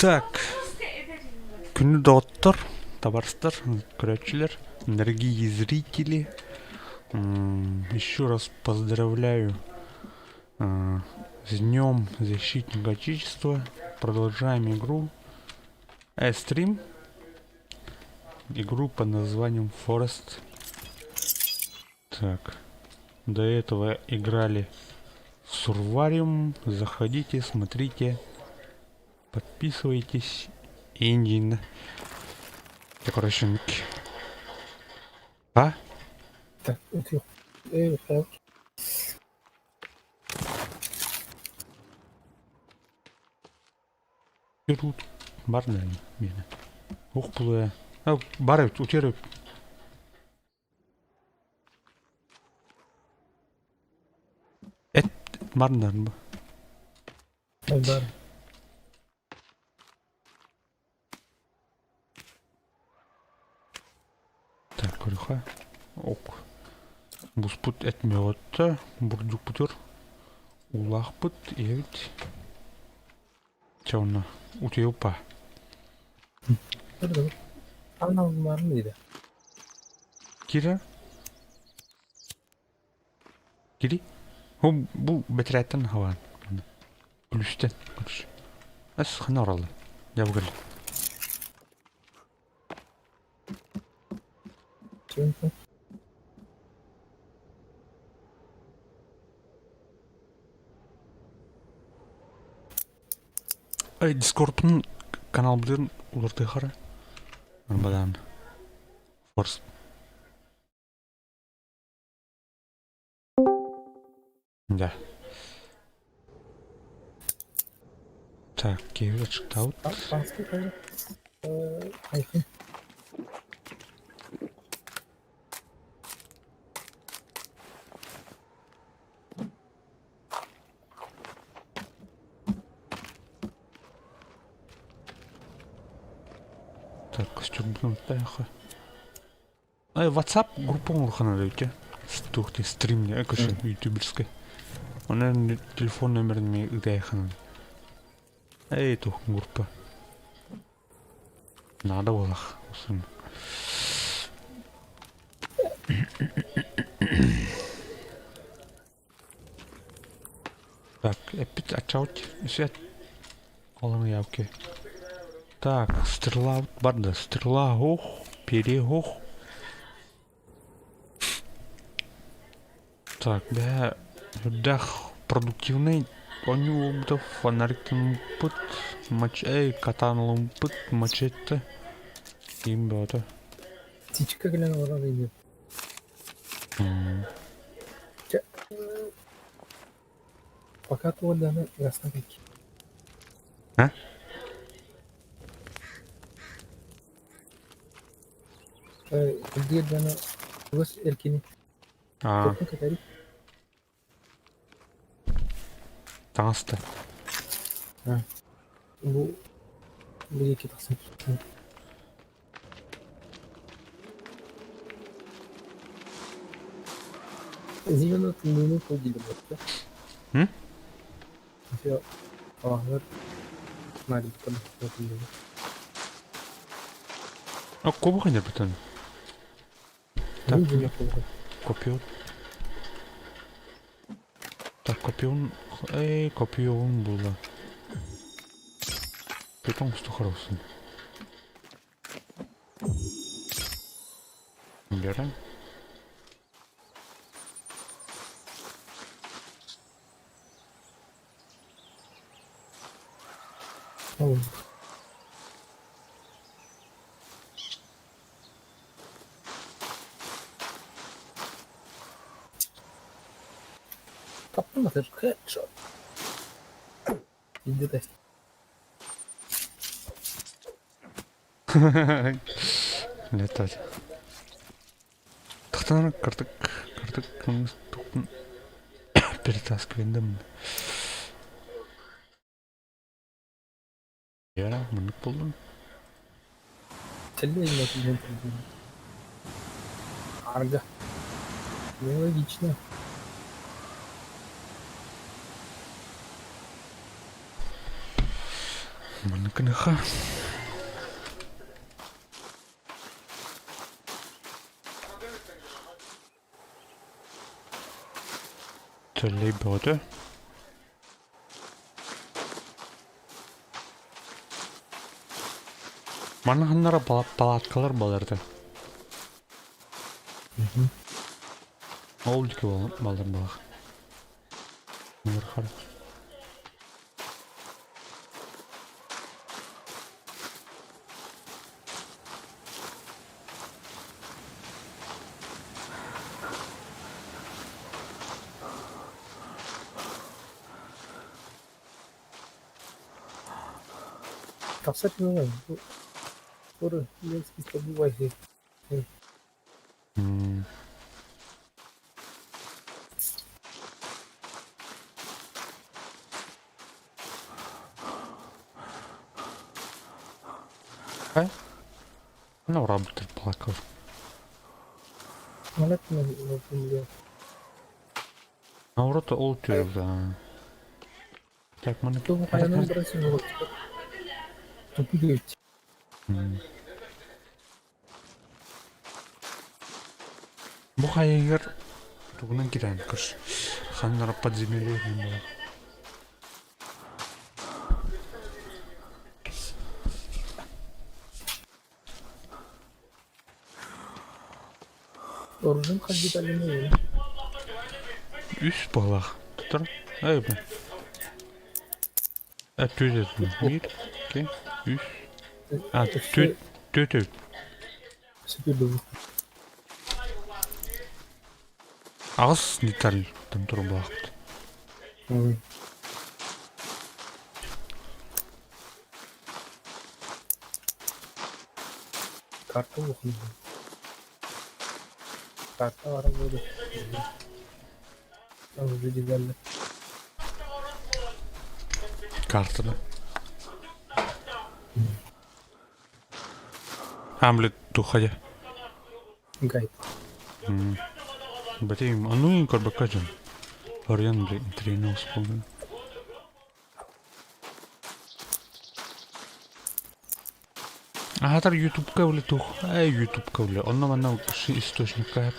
Так, күндү доҕоттор, табаарыстар, көрөөччүлэр, дорогие зрители, еще раз поздравляю с Днем Защитника Отечества. Продолжаем игру Стрим. Игру под названием Forest. Так, до этого играли Сурвариум. Заходите, смотрите, подписывайтесь. Индин. Короче, а? Так, Тут бар да мені. Ух булуя. Бар эбит, утер эбит. Эт бардар бу. Бар. Так, көрүөххэ. Ок. Буспут эт мөҕөттө, бурдукпутур уулаахпыт, ийэбит. Чэ онно утуйуппа. Аналларын диде. Кира? Кири? Бу, бу бэтэрээттэн хабаан. Күлүстэн. Күлүс. Эс хана оралла. Дьэ бу кэллэ. Эй, Дискордпун каналбытын уларытыахара. Бадаан. Форс. Да. Так, киһи ачыктаабыт. Так, костюмбун оттайха. Ай, WhatsApp группа улахан эбит туох диэн стримне көрсөн ютуберскай. Онон телефон номерин ми ытайханан. Эй, туох группа. Надо буолах. Так, эппит ачаут үсэт Олон явки. Так, стрела барда. Стрела ох, переох. Так, бля, дах продуктивный. Онньуу фонариктыммыт, мач эй, катаналыммыт, мачете. Им бөҕөтө. Птичка кэлэн олорор ини. Чэ, пока туолланы ырастан кэк. А? Кырдьык дьоно тугас эркини Аа, Туохтан кэтэрий? таҥаста. Бу бу диэки тахсан Зимина тымныыны тыл дииллэр М? Ааһар наадыйбыттар тымныыны. А кобуха не бутан. Так, копион. Так, копион... Эй, копион була. Притом устухарался. Берем. Ол Таптым headshot. Иди тест. Летать. Тахтан кырдык кырдык туктун перетаскиваем. Я мындык булдум. Теле Арга. Нелогично. Маннык гыныха. Төллөй бөҕөтө. Манна ханнара палаткалар баларда. Ол диэки балар балах. Нырхар. Тахсар кыаҕа скоро Ленский побывай. Хай? Ну, работает плакал. Наоборот, ол да. Так, маны Бу хайыгар тугунан киирэн көрс. Ханнара подземелье буолар. Оружием хас деталины Үс буолах. Тутар. Ай бу. А түөт биир, икки, үс. А түөт түөт эбит. Аҕыс деталь там турбаахпыт. Карта улахан. Карта бара буолуо. Уже детали. Карта да. Хамлет тухадя. Гайд. Батим, а ну и көрбөккө дьон. Орион, блин, тренер вспомнил. Аһатар ютубка бile тух, эй ютубка бile, онно манна источникка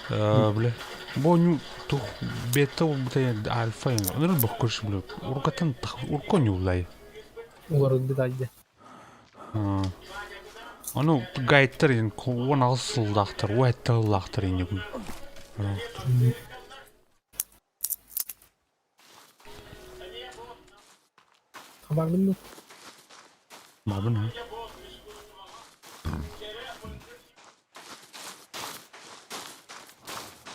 бile. Бу ню тух бета бile альфа онор бохкуш бile. Уркатан урко нюлай. Уларыдбыт айда. Ону гайдтар ин 16 сыллаахтар, 17 сыллаахтар иннигин. Хабарбын ну. Мабын ha.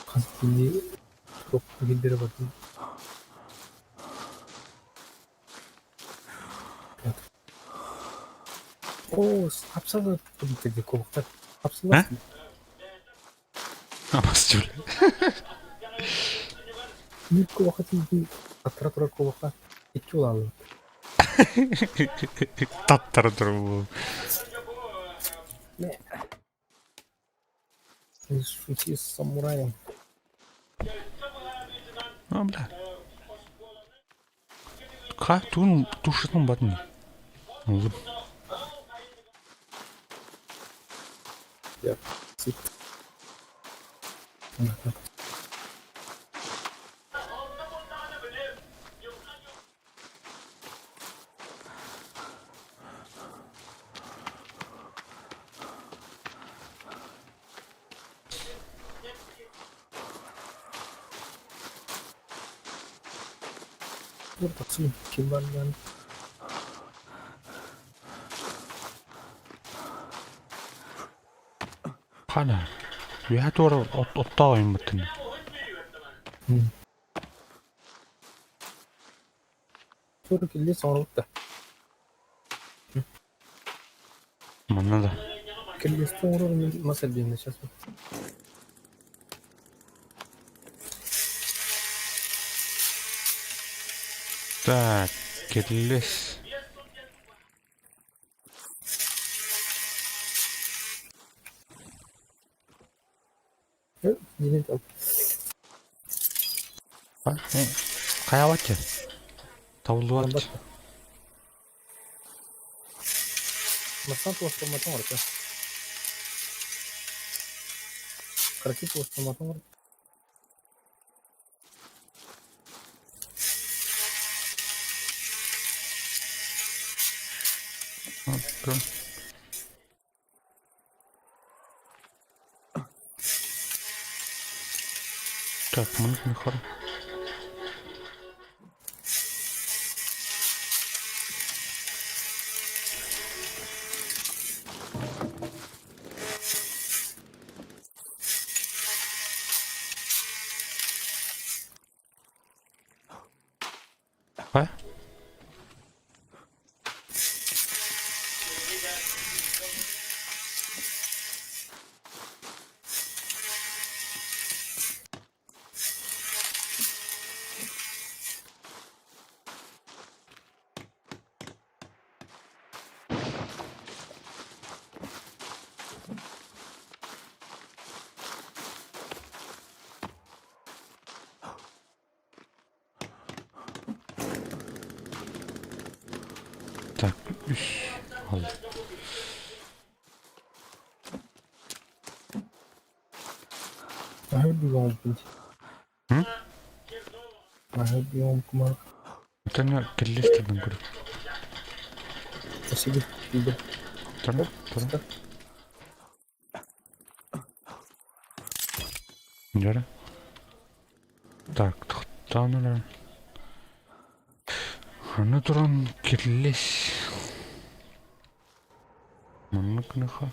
Хас кини туох киллэрэ бардым. Оо, хапсалы тугутеди кулуктар. Хапсылар. Абас жүл. Биир кулаха тиийдим, аттара турар кулаха икки улааллыбыт. Таттара турар Не шути с самураем. А, бля. Ха, туун тушытын батын. Улып. Я Тахсын ким барынан Хана. Үөһэ туора оттоох ойммуттун. Туора киллиэ саҥарбыт да. Манна да. Киллиэсти оҥорор мин мас эрбиэннэ сейчас. Так, кирилес. Хайабат же. Табылдыбат. Мастан туостамматын оҥорто. Кыракый туостамматын оҥорто. Так, маннык михар. А? Так, үс ал. Наһаа үрдүк оҥорбут. Наһаа үрдүк оҥорбут. Тана кэллиэстэрбин көрү. Спасибо. Тана, тана. Дьэрэ. Так, тохтоон эрэ. Аны туран кирлес. Маннык гыныха.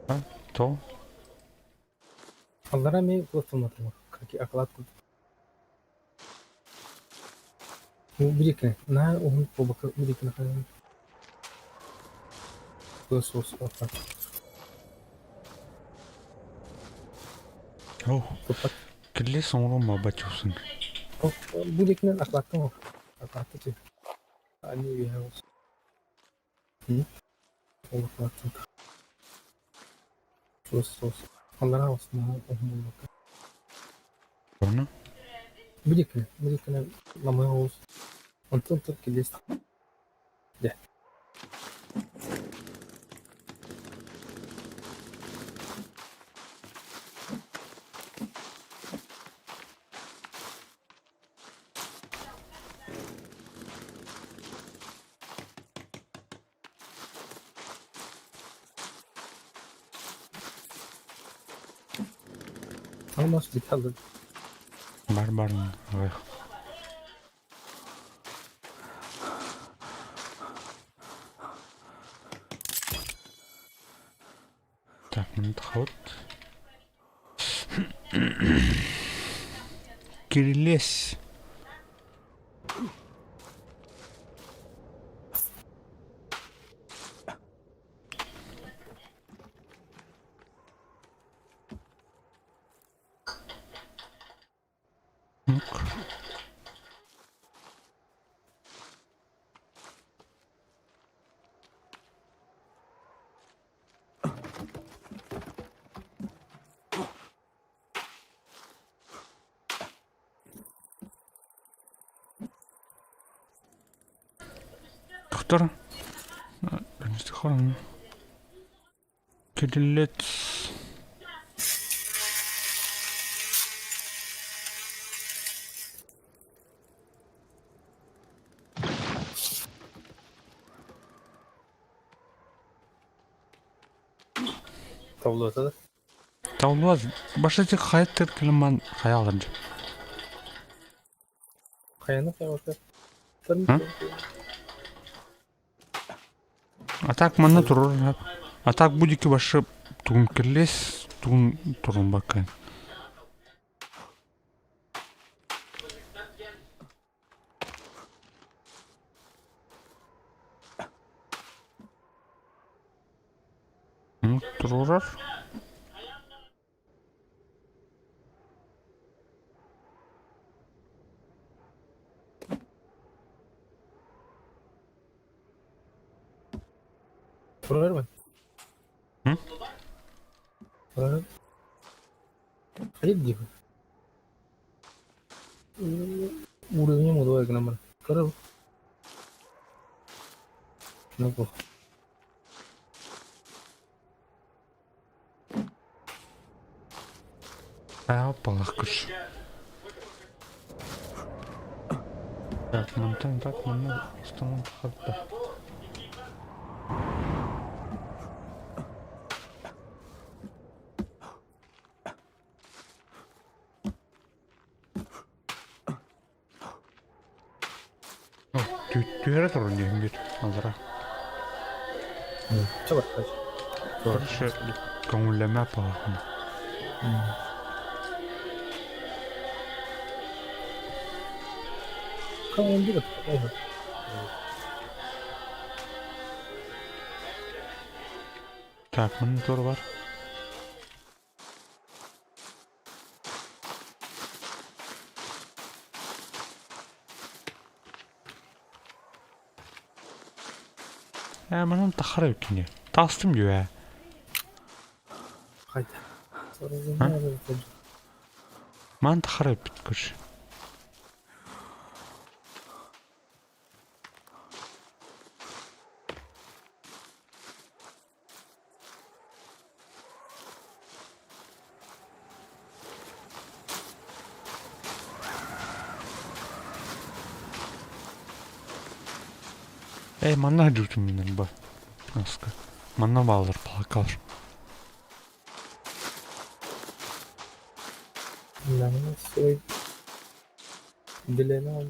А, то. Аллара эмиэ туох оклад курдук. Биликкэ наһаа уһун буолбакка биликкэ тыас-уус Оо, кирлес оҥорон баччусын. Бу диэкинэн окладтан окладты тү. Они үөһэ Ол окладтан суос аллараа наһаа уһун буолбакка. Ону? Бу диэкинэн, бу диэкинэн намыһах оҕус. Онтон тут килиэс дьэ. Almost recovered. Бар бар ой. Так, маны тахабыт. Кирилиэс. Доктор, Кириллец. Таблота да? Табло башта хайаттыр килиман хаялар. Хайаны хайалар. А так манна турар. А так будики башы тугун кирлес, тугун турун баккан. Турурар. Турар mı? Hı? Турар. Hayır diyor. Уровень молодой граммар. Турар. Ну бу. Аа, балах күш. Так, мантан так, манна устаман тахарда. Түһэрэ турар диэн бит аллара. Чэ баркач. Короче, көҥүллэмэ палахын. Командир. Так, мын тур бар. Ээ, манан тахара кини. Таастым дүү ээ. Хайда. Маан тахара эппит көрш. Ээ, манна сылдьыбытым мин бу. Наска. Манна бааллар палкалар. Свой длина.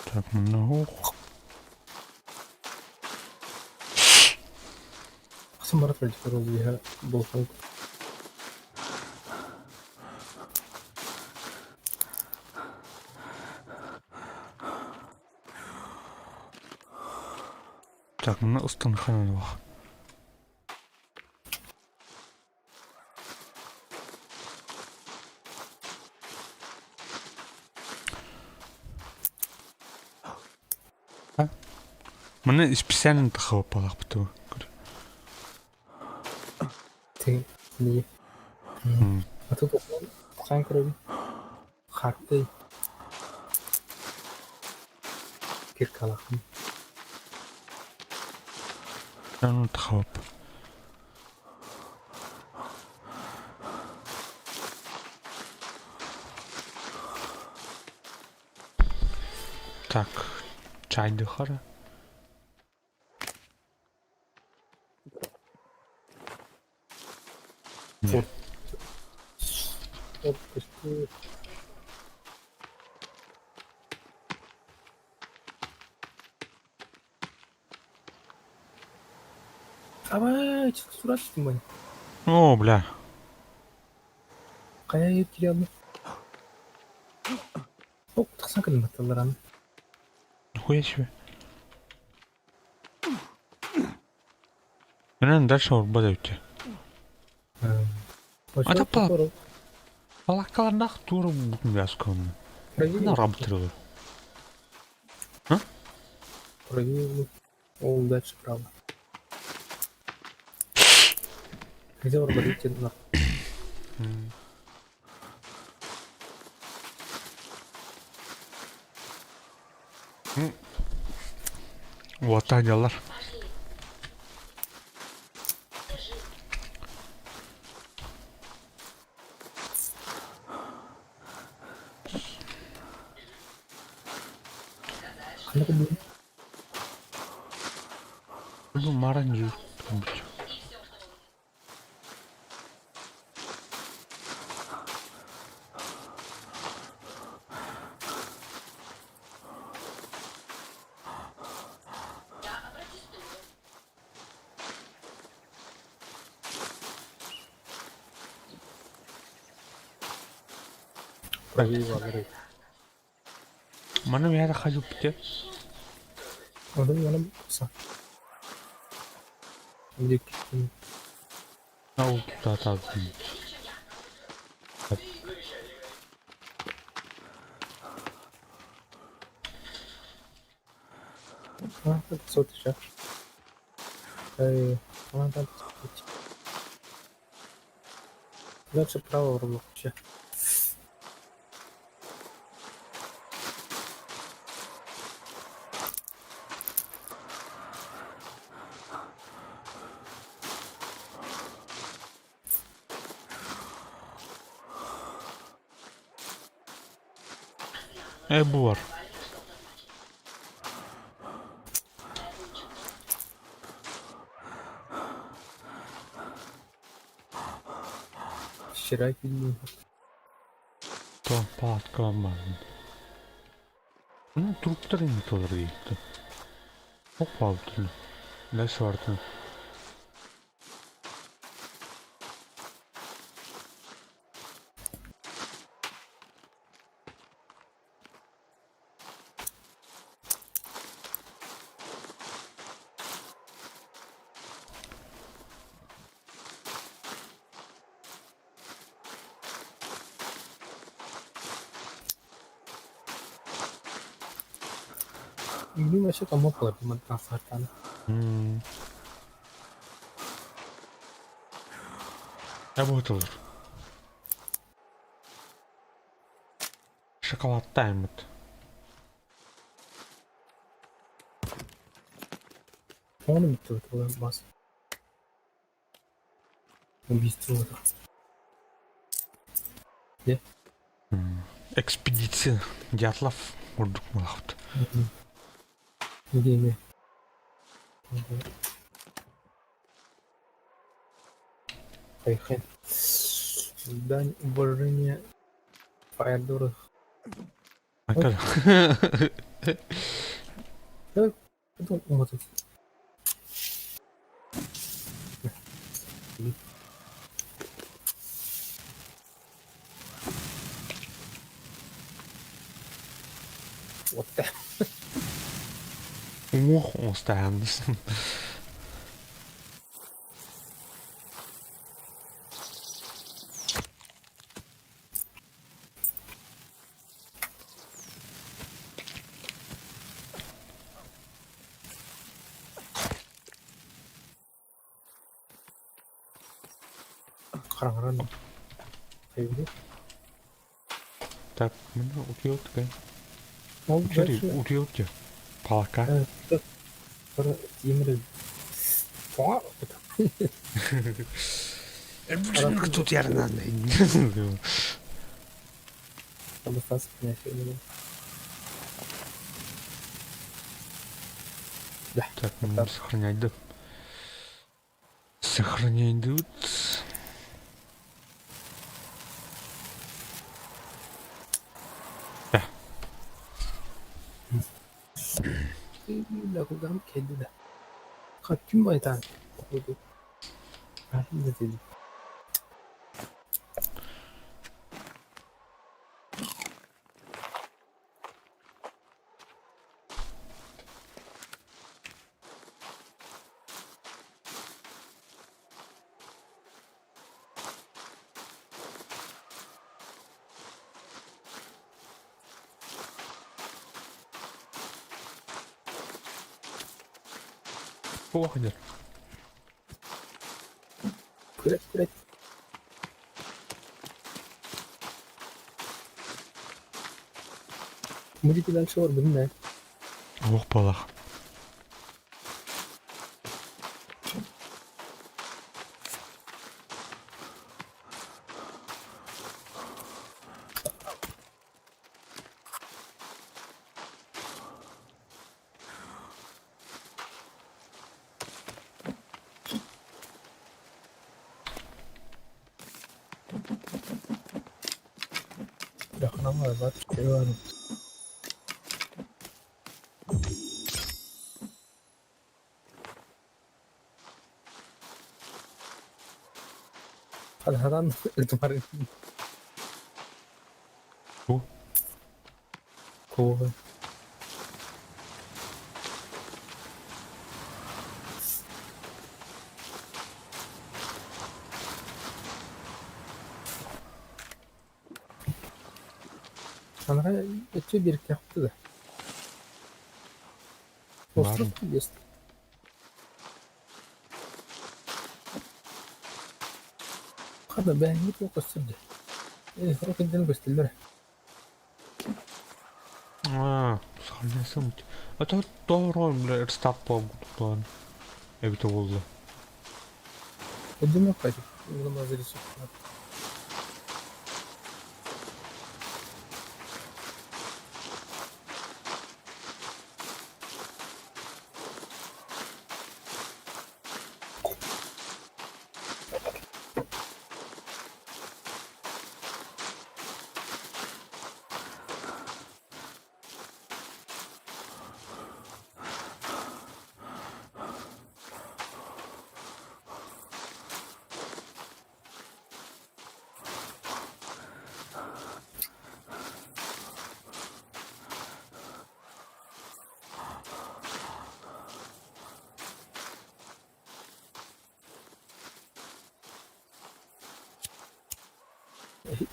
Так, манна ух. Ахсын барат против болхан. Так, манна устан ханан вах. Манна специально тахабаппалаахпытыгы. Ты не. А тут хаан көрөбүн. Хартый. Киркалахын. Аны тахабап. Так, чайдыхара. Вот. Вот, көстүү. Абай, сурат түстүм О, бля. Хайа кириалны. Ок, тахсан кэлин батталлар Нихуя себе. Наверное, дальше урбада өтө. А да Балаккаларнаах туора бутун На работали. А? Правее, О, дальше право. Где арбалете на? Вот дьаллар. Ханна курдук? Бу маран жүр. Правее баалар. Маны миэхэ хажуппут Онон манан са. Дик. Ау, та та. А, 500 еще. Эй, ладно, 500. Дальше право вообще. Э бу бар. Вчера фильм. То палатка барбын. Ну, труптар интолар диэбитэ. Оппаабытын. Лес бартын. Билим вообще там около транспортана. Работалар. Шоколадтааймыт. Оны бүттү бас. Убийство. Экспедиция Дятлов курдук буолахпыт. Диэми. Поехали. Дань уважения Фаердору. Потом вот это. Вот так. Уҥуох оҥостаһан Хараҥаран хайыыбыт? Так, мына утуйуохтугай. Ол Утуйар дальше утуйуохтуй. Палка. Тимир тоҕо Тут ярынан. Так, ну, сохранять, да. Сохранять идут. Да. Понял. Будете дальше органы, Ох, балах. да? Да, Хадан ытмар. Бу? Кого? Анара өтө бериктээхпит да. Остров есть. Хата бэйэҥҥит туох көстөр дии. Ээ, сорох илдьэн көстөллөр. Аа, сохраняйсың. А то тоҕо бля рестарт буолбут эбитэ буолла. Өйдөнүөх хайтык. Уна зарисовка.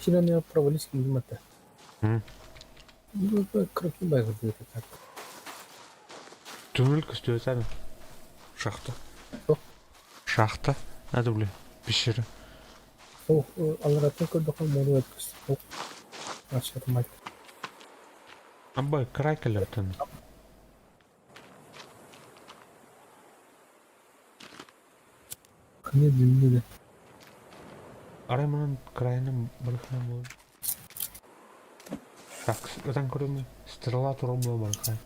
Синаны провались ким Ну, красивая так. Түмэл көстүөтэ Шахта. Шахта. Надо, бля, пещера. Ох, алараттан көрдөххө муну өткөс. Ох, ачатымай. Абай, край кэлэптэн. Кини билбит Арай манан крайынан барыхна буолар. Так, ытан көрөмүй. Стрела турар буола барыхна.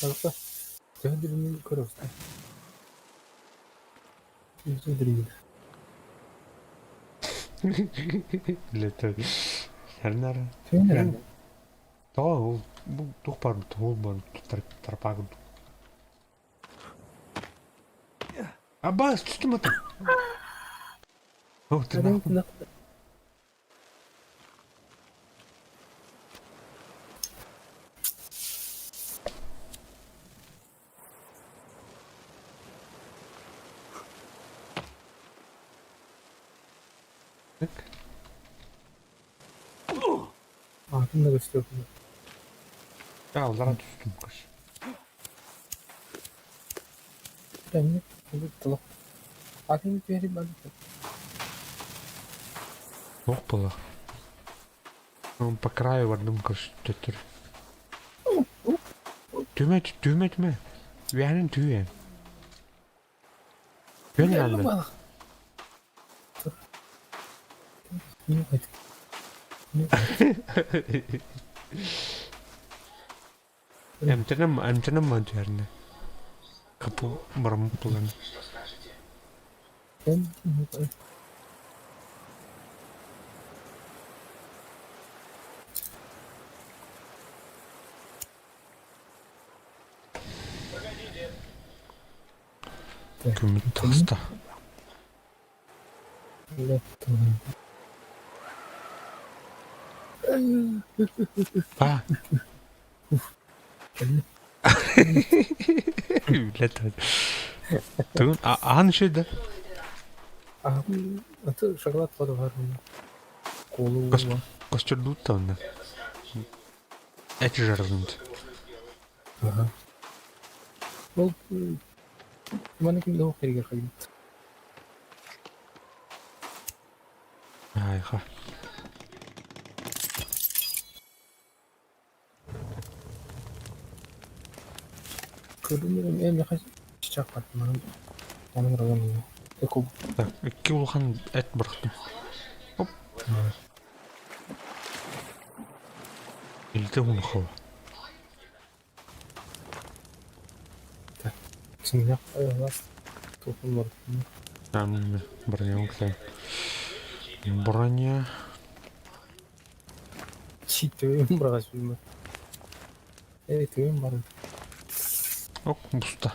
Барыта төһө дириҥин көрөбүт. Төһө дириҥин. Лето. Сэрнэр. Төһө Тоҕо ол бу туох барбыт ол бар тарпаа курдук. Аббас, түстүм ата. О, ты нахуй. Так. Атын да көстүө. Аллара түстүм кыш. Эмне толох. Атын түһэри барбыт. Туох буолла? Он по краю бардым кыш төттөр. Түмэ түмэ түмэ. Үөһэнэн түү Күн хаалла. Эмтэнэн эмтэнэн маан түһэрнэ. Капу бараммыт булан. Көмүт таҕыста. Па. Тугун аан үчүгэй да? Шоколад бар Костюрдуут да онно. Эти жарылынт. Ол Маны ким да кэригэр хайбыт. Айха. Көрүҥ эмиэхэ чычаах манан манан район эко Так, икки улахан эт бырахтым. Оп. Илдэ унхова. Там броня кстати. Броня. Төбөм быраҕас Ээ төбөм баран. Ок, буста.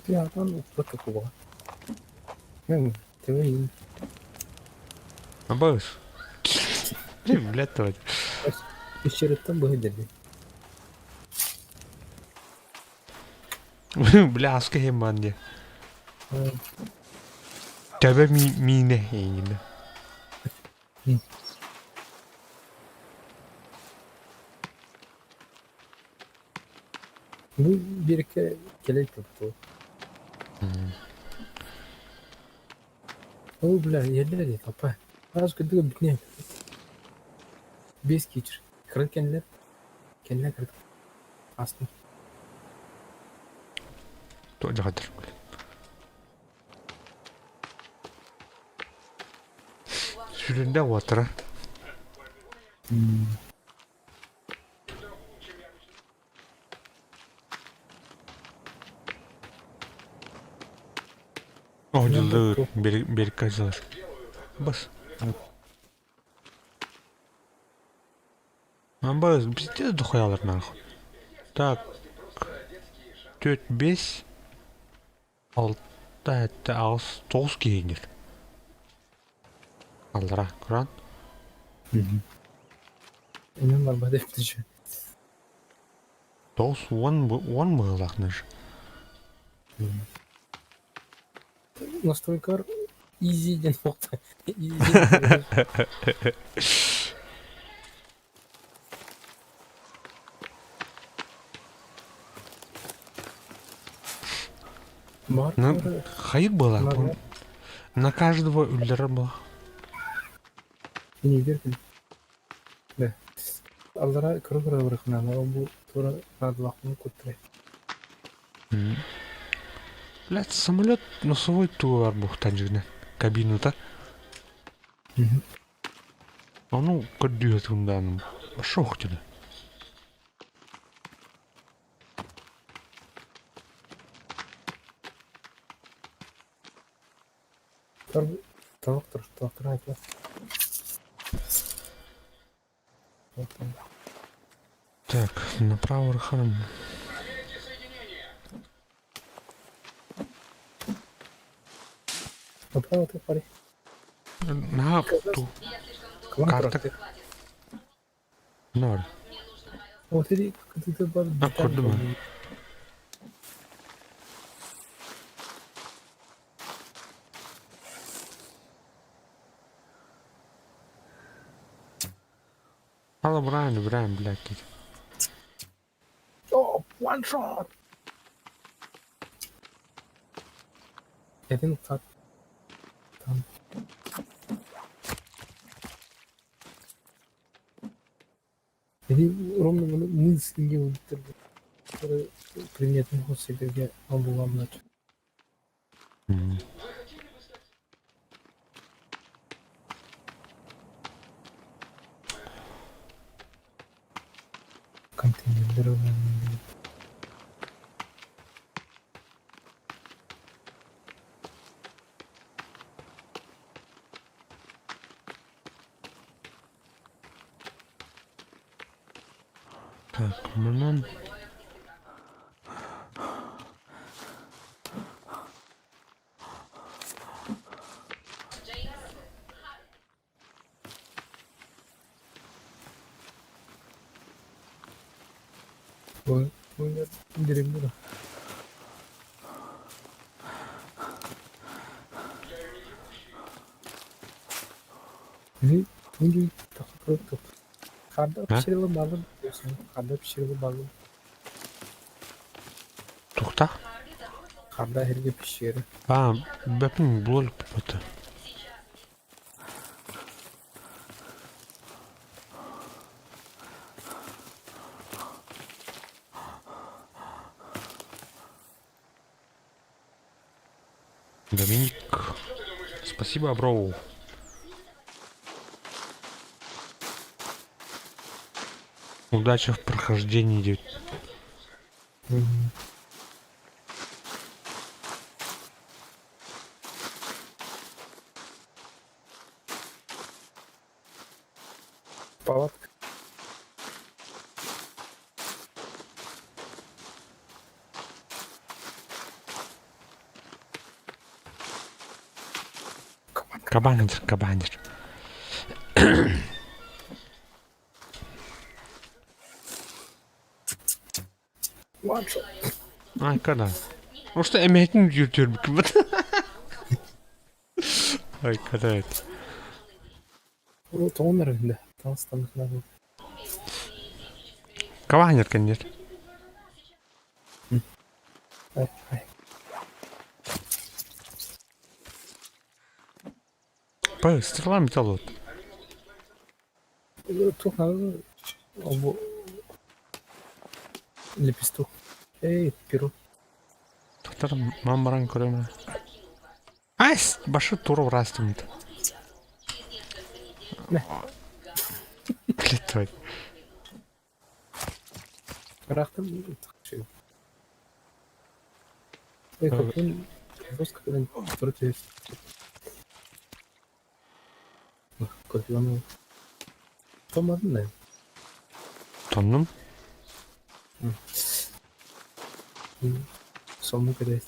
Тыатан укпат куба. Төбөйүн. Абыш. Блядь, твою. Пещераттан быһы дэрби. Бля, аска иһин баан диye. Төбө миинэ эйигинэ. Бу биэркэ кэлэй тутту. О, бля, иһэллэр дии, папа. Аас кырдык бүтүнэ. Биэс киичир. Кырат кэннилэр. Кэннилэр кырат. Астым. Туох дьаҕатыр. Сүрүндэ уотара. Оһдьуллуур берикка дьылар. Бас. Амба пиздец дохуялар нахуй. Так. Төрт бес алта этте аҕыс тоҕус киһи Аллара Куран. Инем барбат эбит Тоҕус уон уон быһыылаах наш. Настройкар easy диэн суохта. Easy. Ну, хайыр была. На каждого үллэрэр была. Инигер Да. Аллара кыра-кыра бырахнаана ол бу тура наадалаахпын куттарай. Блядь, самолет носовой туга бар буохтан дьигинэн кабината. Ону көрдүү сатыырым Пошел тебе. Тавык тор, айтла. Так, направо рахарам. Направо ты пари. На ту. Карта. Нор. Вот иди, ты бар. А, көрдүм. Ала Брайан, Брайан, блядь. О, one shot! Один так. Там. Или ровно мынскинге өлтірді. Предметін себебі алуға Контейнерлер. Так, манан. Bu indirebilir. Или Ханда пişirili balım diyorsun. Ханда пişirili balım. Тухта? Ханда herge pişiri. А, бэпин булал пата. Доминик. Спасибо, бро. Удачи в прохождении, дед. Палатка. Кабанер, кабанер. One shot. Ай, когда? Ну что, эмейтин жүртөр Ай, когда это? Тоғындар енді. Таныстанықына. Кабанер, конечно. Ай, ай. Пой, стрела металлот. Тух надо. Лепесток. Эй, перо. Тоқтар, мамыран көремін. Ай, башы тура ұрастым. Блядь, твой. Рахтым. Эй, какой жестко, когда против. Кофе, Томадın ne? Тонным. Сонну кэдэс.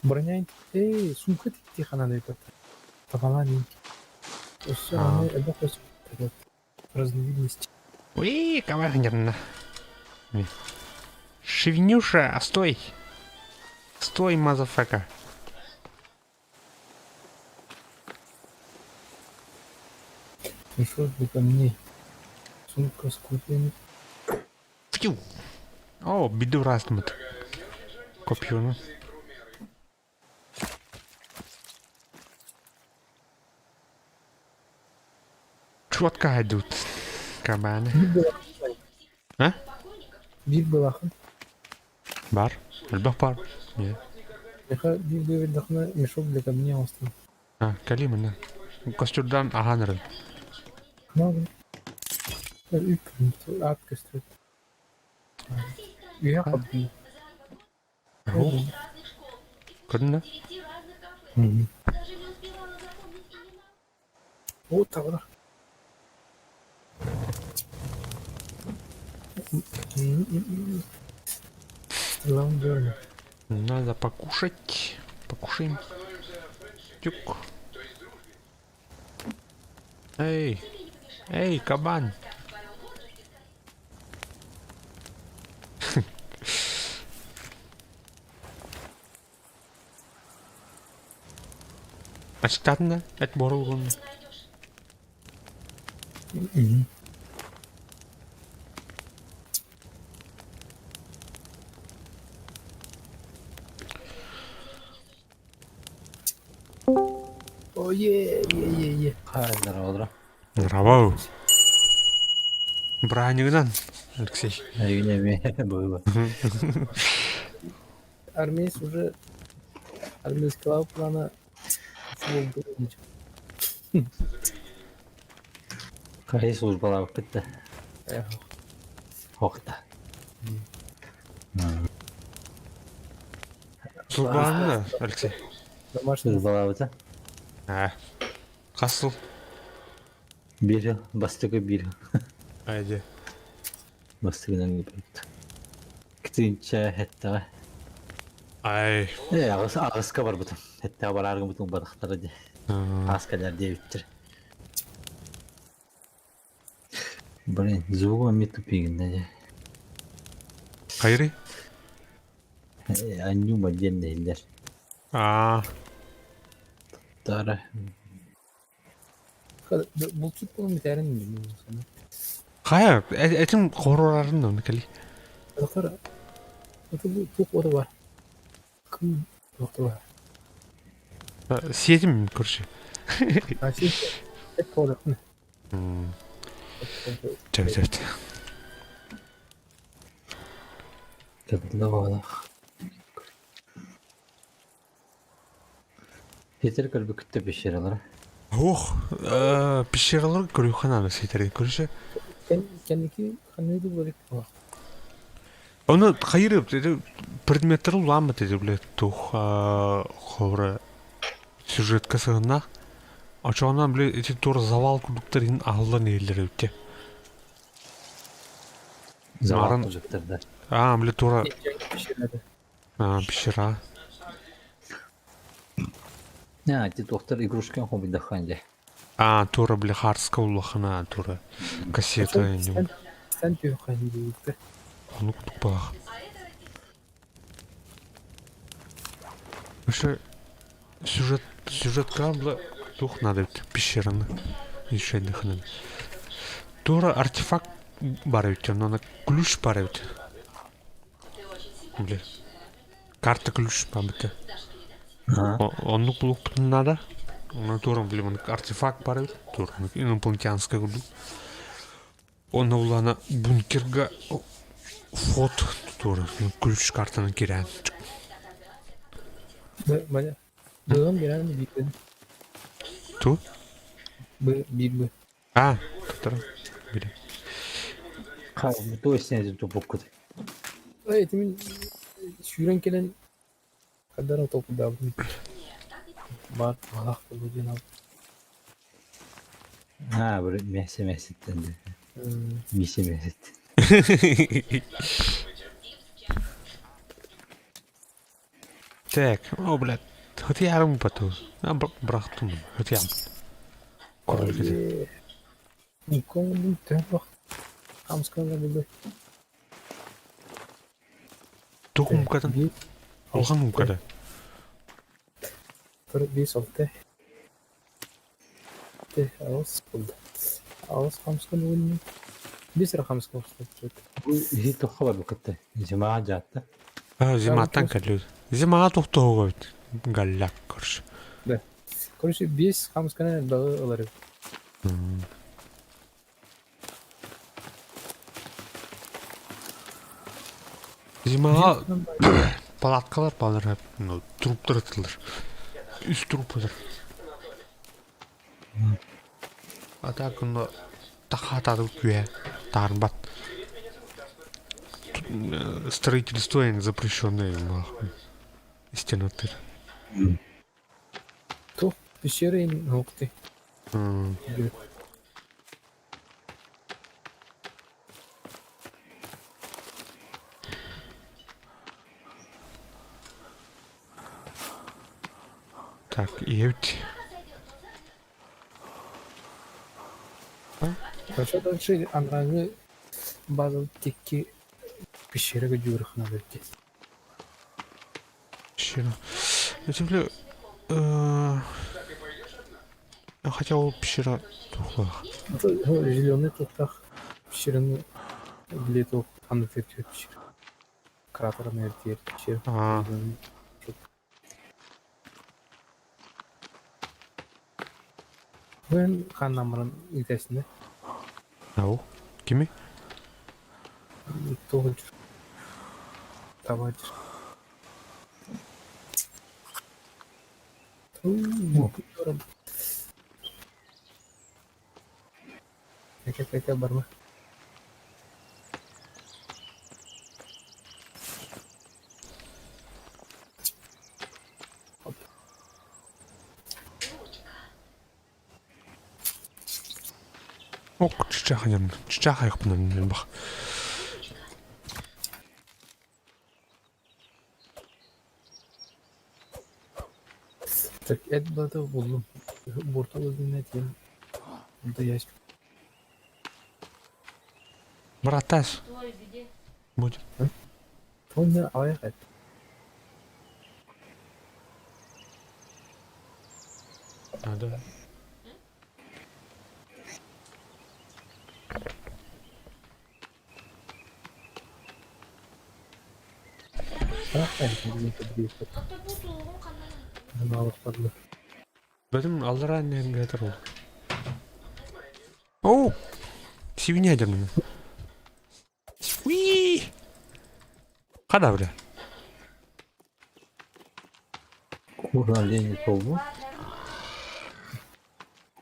Броня эй, сумка тихана деп. Табалани. Өссө аны элбэх Этот разновидность. Уи, кабан Шевнюша, стой! Стой, motherfucker. Мешок для камней. Сумка с копьями. Фью! О, биду растмут. Копьюну. Четко идут кабаны. А? Биир былахан. Бар. Элбэх бар. Не. Миха биир бэйбэрдэххинэ мешок для камней оҥостон. А, кэлиим аны. Костюрдаан аһаан эрэн. Үп аат көстүбэт. Үһэ хабдыы. Көрүннэ? О, тавра. Надо покушать. Покушаем. Тюк. Эй, эй, кабан. Ачтатын да, эт борулгун. О, е, е, е, е. Здорово. Здорово. Браанньыгынан, Алексей. Эйигин было. Армейс уже армейского плана свободы. Хайы службалаабыппыт да. Охта. Службалаабыт Алексей? Домашний. Службалаабыта? Аа. Хас сыл? Биир бастакы биир. Айде. Бастакынан ыыппыт. Кытыынча эттэҕэ. Ай. Ээ аҕыс аҕыска барбытым. Эттэҕэ бараар гыммытым барахтара дии. Аас кэлэр диэбиттэр. Блин, звугу эмиэ тупигин да дии. Хайрый? Анньума диэн иһиллэр. Аа. Тара. Булчут буолан бүтээрин билбин. Хайа, этим хорорарын да кали. Доктор, это бу туох ота бар. Кым доктор бар. Сиэтим короче. А сиэтим. Эт тоҕо Чөп чөп. Кытыллаах. Питер көрбүкүттэ пещералара. Ох, пещералар көрүөххэ ситэрин көрүшэ. Кэнники ханныгы булар Оны хайыры предметтер уламмыт эти блядь тух ховра сюжетка сыгыннах. Очоҕунан били ити тур завал курдуктар иһин аһыллан иһиллэр эбит Завал Марын- курдуктар Аа, били тура аа, пещера. А, ти туохтар игрушка хомуйдаххан дьэ. Аа, тура били хаарска улахана тура кассета ньум. Сэн түһүөххэ диэбиттэр. Ону курдук баах. Вообще сюжет сюжетка била туох надо эбит пещераны ишэйдэхинэн. Тура артефакт бар эбит, онно ключ бар эбит. Били карта ключ баабыта. Оннук булуохпутун наада. Онно туора били маннык артефакт бар эбит. Туора инопланетянскай курдук. Онно улаана бункерга вход туора ключ картаны кирээн. Маня, быгым биэрэн биирбин. Ту? Б, биир б. А, туттаран. Били. То есть тупуккут. Эй, ити мин сүүрэн кэлэн хардары толкуйдаабытым. Баар туһалаах буолуо диэн ал. Аа, бір мясо мяситтен. Мисе мяситтен. Так, о, блядь. Хотя поту. А, брахтум. Хотя. Никон төһө хаамыскалар буолуой? Туох умкатын? Биир, Улахан умката. Бір, бес, алты. Аҕыс буолла. Аҕыс хаамысканы уонна биэс эрэ хаамыска охсубут. Бу иһи туохха барбыккыт Зимаҕа дьаатта. А, зиматтан кэллибит. Зимаҕа тохтоһуга эбит. Галляк, короче. Да. Короче, биэс хаамысканы элбэҕи ылар эбит. Зимаҕа палаткалар балар ну, труптар ытылар. Үс труп ытар. А так онно тахаатаатыбыт күүһэ таарбат. Строительство запрещенное стенатыр. Туох пещера уох Так, ийэбит. Хорошо, дальше анарааҥҥы база тикки пещерага дьуурахына дии. Пещера. Земля... Хотя ол пещера тухлаах. Зеленый туохтаах пещераны били туох ханна пещера. Кратерный пещера. Аа. Бу хааннаммарын ыытасына Ау. Кими? туох табаачыр. Кэкэ барма. Ок, чычаах чычаах айахпынан бах. Так, эт бата буллум. Буртал диэн Да ящик. Братас. Будет. Уонна аҕыйах эт. Надо. Бөтүм аллараа иннигэр ол. Оу! Сибине дьаммын. Уи! Хада бля. Кура лени тобу.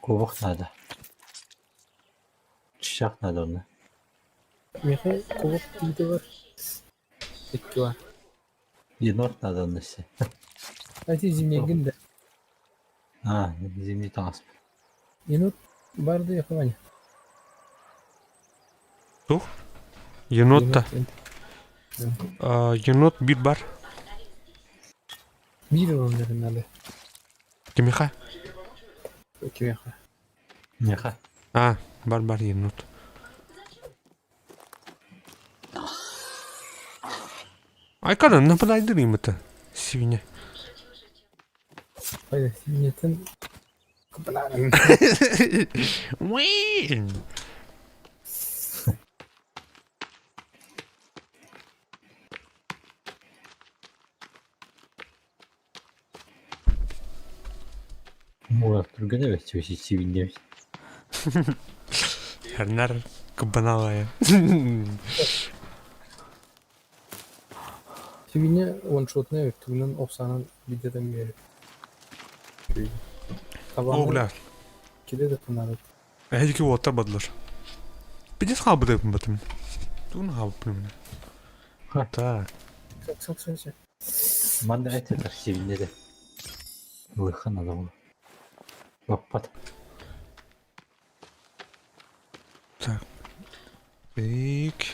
Кубок надо. Чычах надо онно. Миэхэ кубок тиитэ бар. Икки бар. Енот надо онно се. Эти зимнегин да. А, зимний таҥас. Енот бар да Ваня. Тух? Енот та. Енот биир бар. Биир ылыннарын надо. Кимиэхэ? Кимиэхэ. Миэхэ. А, бар бар енот. Айкана нападайдыр имата. Свинья. Ой, синетен кыбыларын. Уи! Мурат түргэн эбит сибиннебит. Хернар кабаналая. Сибине ваншотная тугунан охсанан бидетен бери. О, бля. Киде да тунары. Эһиги уоттар бадылар. Пиздец хаабыт батым. Тугун хаабыппын. Так. Сак сак сак сак. Манна этилэр сибиннеде. Лыха надо было. Баппат. Так. Бик.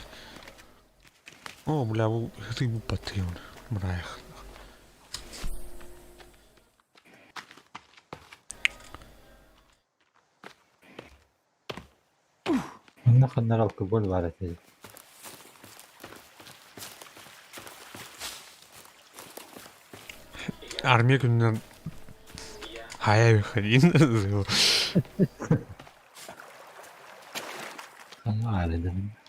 О, бля, бу рыбу потым. Мраях. Манна ханна эрэ алкоголь баар этэ. Армия күнүнэн хайа выходин. Ханна баар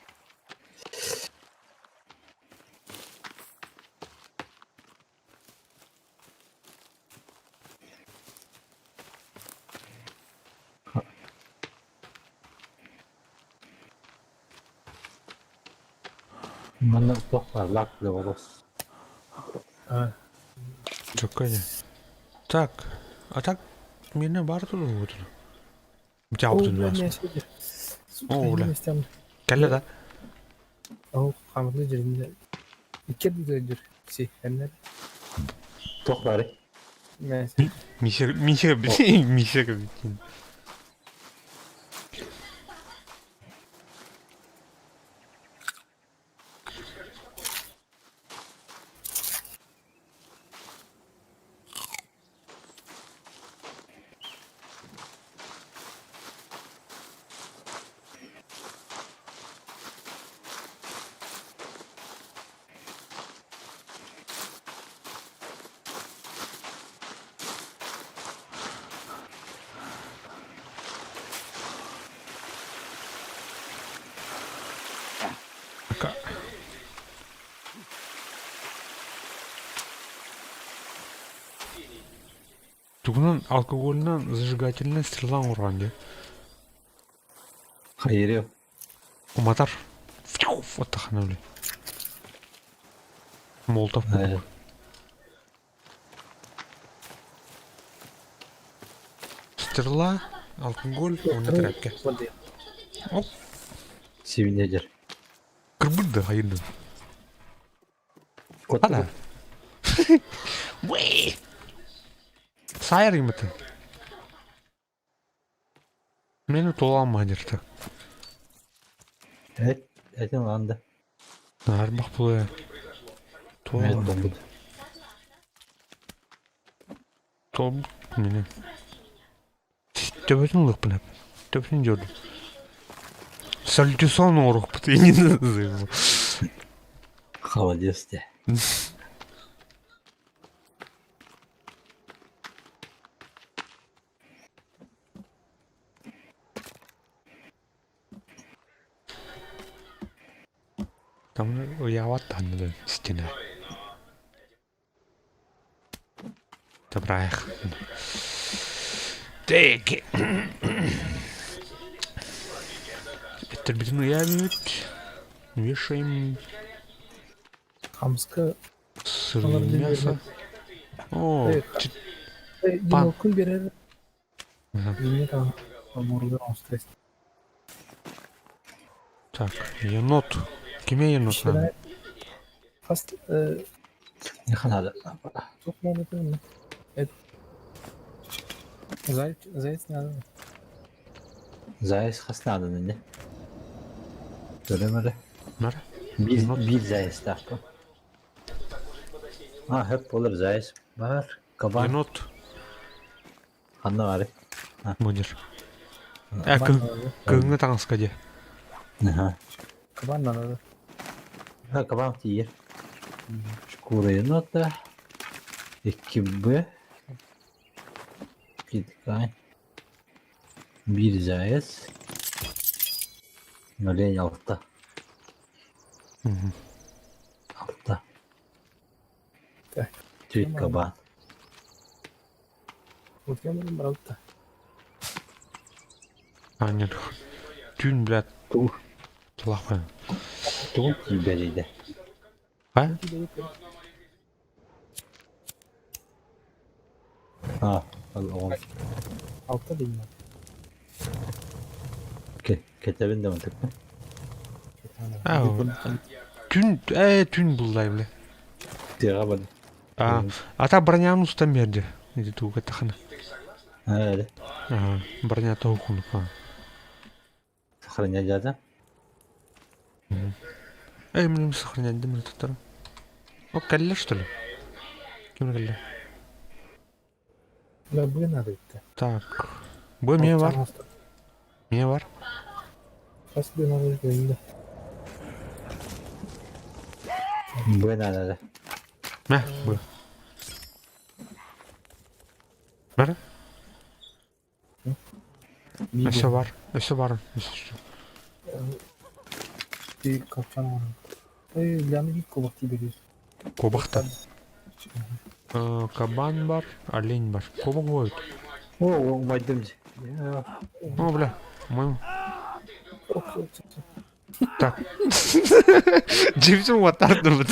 Манна туох баар лаак олус. Чөккө Так, а так миэнэ баар турар О, О, бля. Кэллэ да? Ол хаамытын дьириннэ. Икки дьир си эмнер. Туох баарый? Миша Миша Миша битин. Тугунан алкоголынан зажигательнай стрела оҥорон дии. Хайырыа. Уматар. Оттахана били. Молотов курдук. Стрела, алкоголь уонна тряпка. Оп. Сибинедер. Кырбыт да хайырдым. Ана. Уэй! Сайар иматын. Мени тула дирте. Эт, этин анда. Нарбах була. Тула. Том мени. Төбөтүн ылыахпын эп. Төбөтүн дьордум. Сальтисон оҥоруохпут иннин Холодец те. Там ыйаабат даҕаны стена. Добраах. Тек. Эттэрбитин ыйаабыт. Вешаем Хамска сырые мясо. О, Пан. Күн берер. Мурга Так, енот. Киме енот надо? Хас Надо. Заяц, заяц надо. Заяц хас надо не? Көрөм эрэ. Нара? Биир биир заяцтаахпын. А, хөп болар заяц бар. Кабан. Енот. Ханна баарый? Мудир. Э, кыһыҥҥы таҥаска дии. Аха. Кабан надо. Ha, кабан тиийэр. Шкура енота. 2Б. Киткань. Биир заяц. Олень алта. Алта. Так. Түөрт кабан. Вот я брал А, нет. Түүн, блядь, плохой. Тугу тиийбэт А? А, ол Алта деймин. Кэтэбин да мантыкпын. А, түүн, э, түүн буллай, бля. Тыаҕа бар. А, ата броняны устан берди. Иди туга тахана. Ээ, Ага, броня того кунук. сохранять дата. Эй, мне сохранять, да, мне тут. О, кэллэ, что ли? Ким кэллэ? Да, бу надо идти. Так. Бу эмиэ бар. Эмиэ бар. Хас гыналар кэллэ. Бу наада. Мэ, бу. Бары? Өссө бар, өссө бар. Капчан оҥорон. Ляны биир куобах тиийбэтир. Куобахта. Кабан бар, олень бар. Куобах будет. О, умайдым. О, бля, мой. Так. Джимсин уоттардыбыт.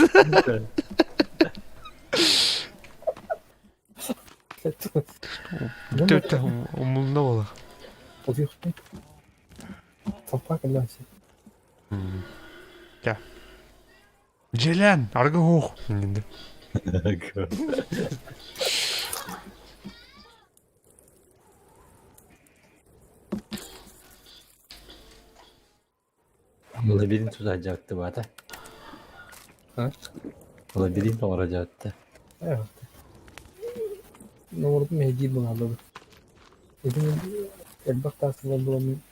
Бүтэ умулна буола. Дьэ. Дьиэлээн, аргы уһуох. Лабиринт тутааччыбата. Лабиринт оҥорожоотто. Ноҕордум мэһэйдиир буолааллыбыт. Итини элбэх таас ылар буоламмын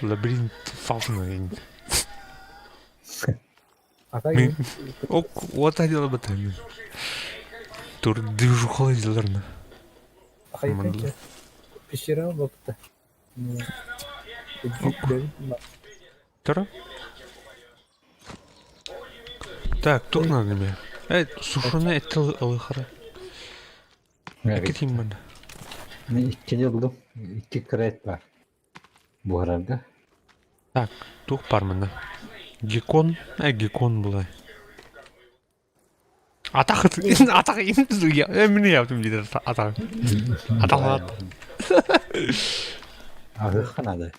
Лабиринт фауны. А так Ок, вот дело Тур движухала дилерна. Пещера болбута. Тора? Так, тух надо мне. Эй, сушеный это ылыхара. Икки тиммэн. Иккини ыллым. Икки крейт бар. Буһарарга. Так, тух бар мында. Геккон, геккон булай. Атах атах эмне яптым диде атах. Атах. Аһыахха наада.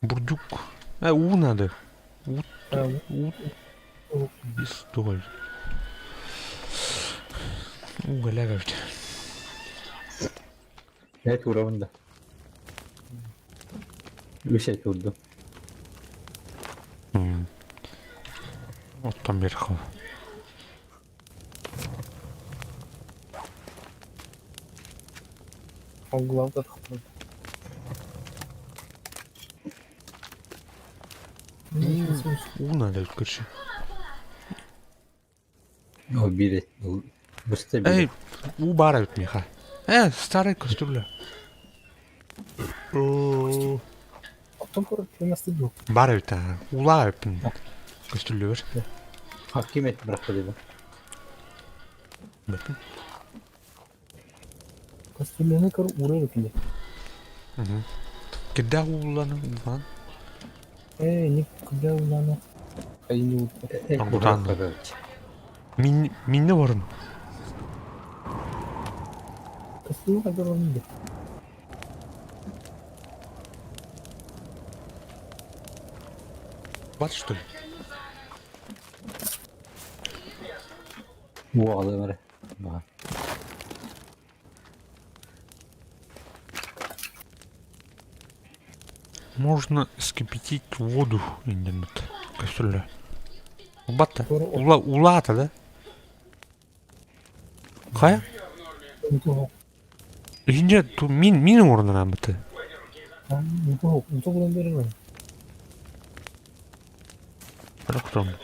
Бурдюк. У надо. У, у, Истоль. У, галяга ведь. Эт уурабын да. Үс эт уурдум. Оттон берхо. Уу надо короче. О, биир эт. Быста биир. Эй, уу баар эбит миэхэ. Старый кастрюля. Баар эбит аа. Уулаах эбиппин. Кастрюлябар. Хаким эт бырахта диэн. Бэппин. Кастрюляны көр уурар этилэр. Кирдээх уулланы улаан. Ээ, ник кырдьа улаана хайыны уурда. Оргутаан. Мин минне барым. Кастрюля хайдах да. Бат что ли? Уоҕалым эрэ. Баҕар. Можно вскипятить воду иннеммит кастрюля. Убатта. Ула улаата да? Хайа? Инде ту мин мин орнынан быты. Рахтон.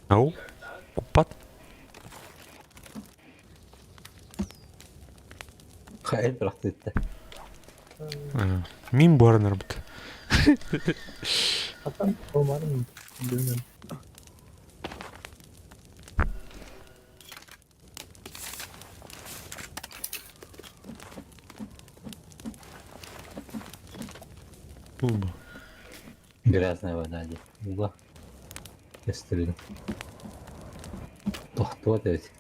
Ау? Куппат? Хайа бырахтыытта. Мин буоранарбыт. Бу Грязная вода дии. Ула. Кастрюля. Тохтуот эбит.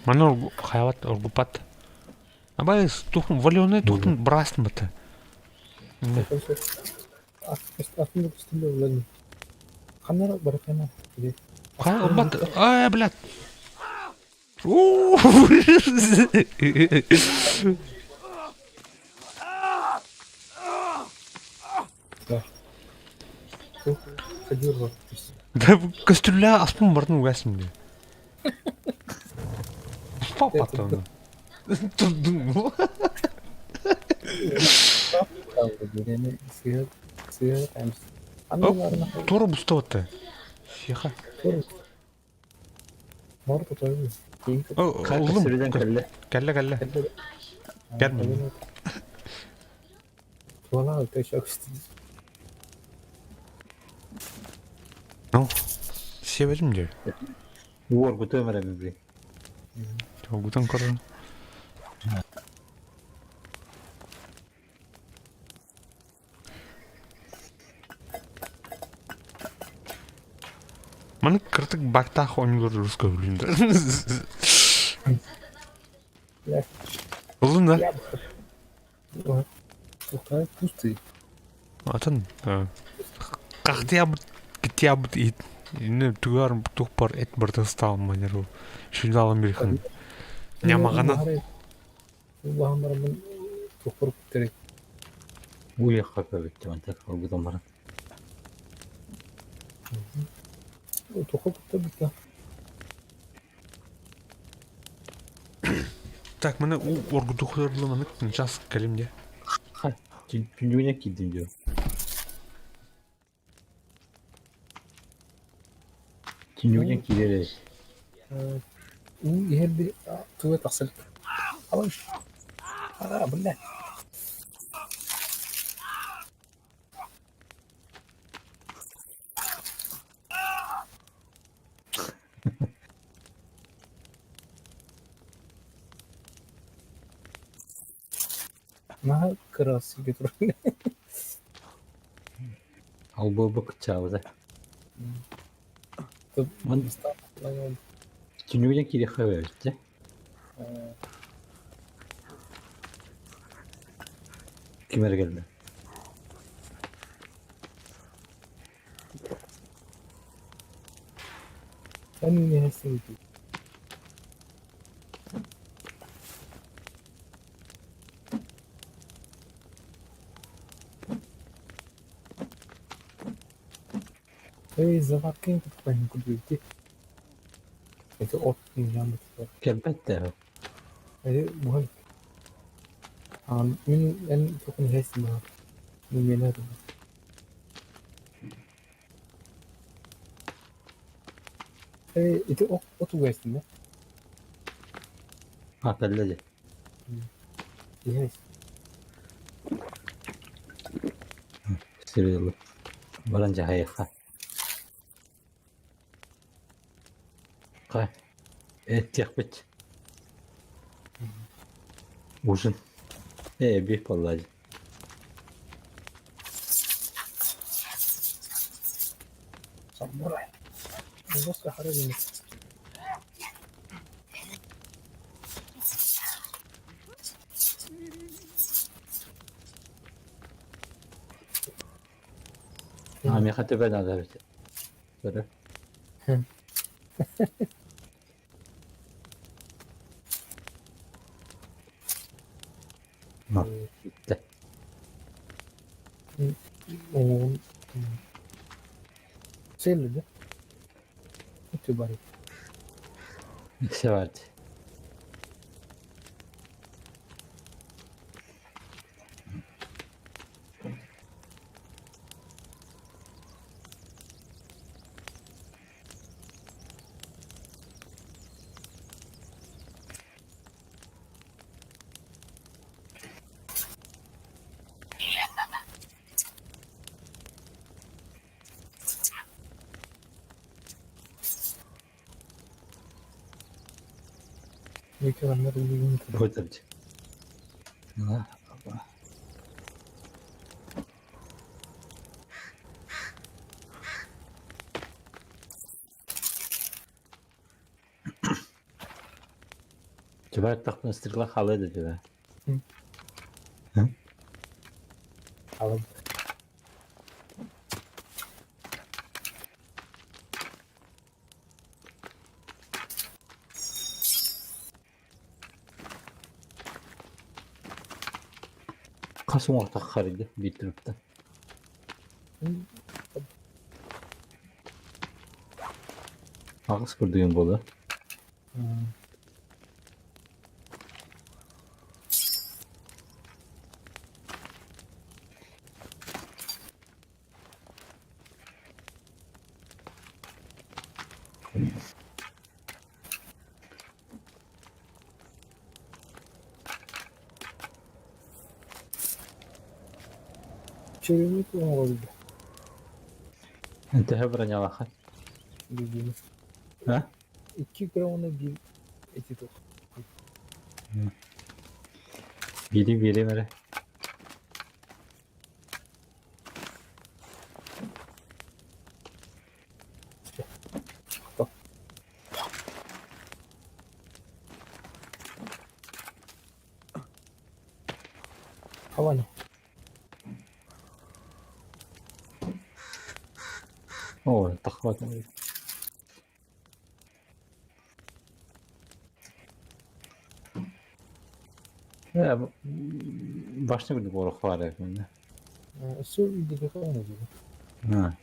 Маны хайабат оргуппат. Абай тухун валеный тухун бырастын быты. Хайа урбат. Ай, блядь. Да кастрюля аспын бардын угасым дии. Папа Турдум. Туора бустабатта. Сиэхэ. Уллум. Кэллэ, кэллэ. Кэл. Ну, сиэбэтим дии. Уоргутуом эрэ бибри. Уоргутан көрөн. Маны кыртык бактаах оонньуулар урус көбүлүүн да. Ылын да? Атын Кахтыябыт китиябыт иһит инне тугар тухпар эт барда ыстаалманер шүлалым бирхан нямаҕана Уйахха көбүттэ мантак оргутан баран. Так, маны уу оргутухларлы манык час кэлим дьэ. Түннүгүнэн киирдим диyor. Түннүгүнэн киирэр Уу иһэрди туга тахсар. А, бля. Наһаа кырасыйга турар. Албы кыччаабыта. Түннүгүнэн киириэххэ эбит дьэ. Ким эрэ кэллэ. Эн иһэсиҥ дии. Эй, заваркин кутуппайын курдук Это от Кэлбэт да. Эти буһан мин эн тохун иһэсин баар. Мин миэнэ Эй, ити от угэстин да? А, кэллэ дии. Иһэс. Сири баран дьаһайыахха. Хай, эттиэхпит. Ужин. Ээ, биир буолла дии. Самурай. Жестко харабин. А, миэхэ төбө наада эбит. Көрө. Бүттэ. Цель, да? Үтү бары. Севард. Екі адамдар үйін Көтөрдү. Түбэр тахпын стрела халыы да түбэ. Алып. Хас уҥуохтах харыйда биир туруктан. Аҕыс курдугун буолуо. Чөрүмүт оҥороллор. Төһө бронялааххын? Билбиим. А? Икки кыра уонна биир эти туох. Биири биэриэм эрэ. Хавана. Оо, таххыбатым. Э, башня курдук олох баар эбит. Өссө үрдүкэ оҥордубут. Аа.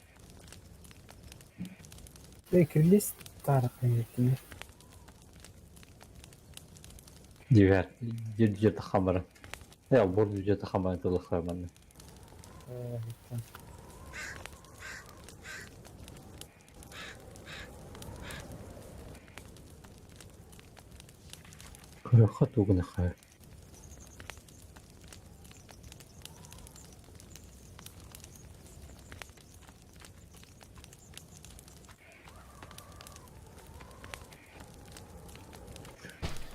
Э, кирилиэс таарахтан Дьиэбэр дьиэ таххан баран. Э, бор дьиэ таххан баран тылыхха манна. Көрүөххэ тугу гыныахха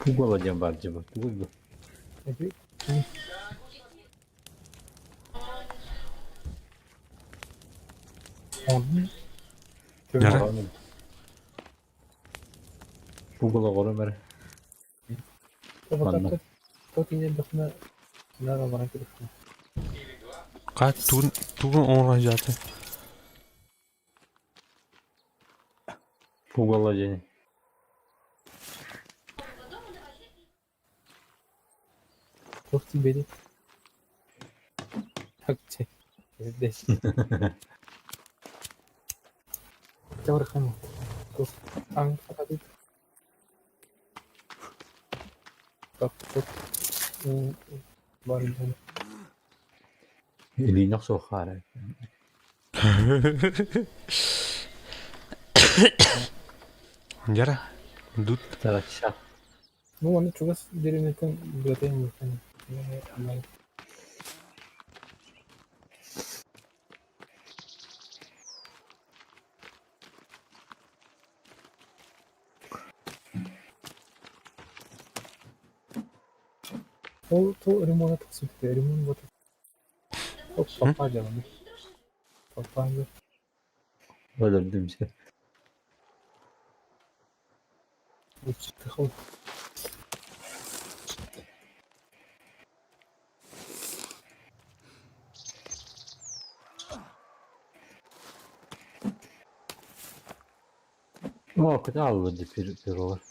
Пугало диэн баар дьиэ тугуй бу? Дьара. Пугало оҕорум эрэ. Манна. Хаа тугун тугун оҥоро сылдьаата? Пугало диэн. Илиини охсуохха эрэ. Дьара, дут. Тарачча. Ну, аны чугас дэриэбинэттэн быатайым Ол то ремонт тахсыбыта, ремонт вот папа дьаланы. Папа Өлөрдүм сир. Оо, кытаал ылла пиролар.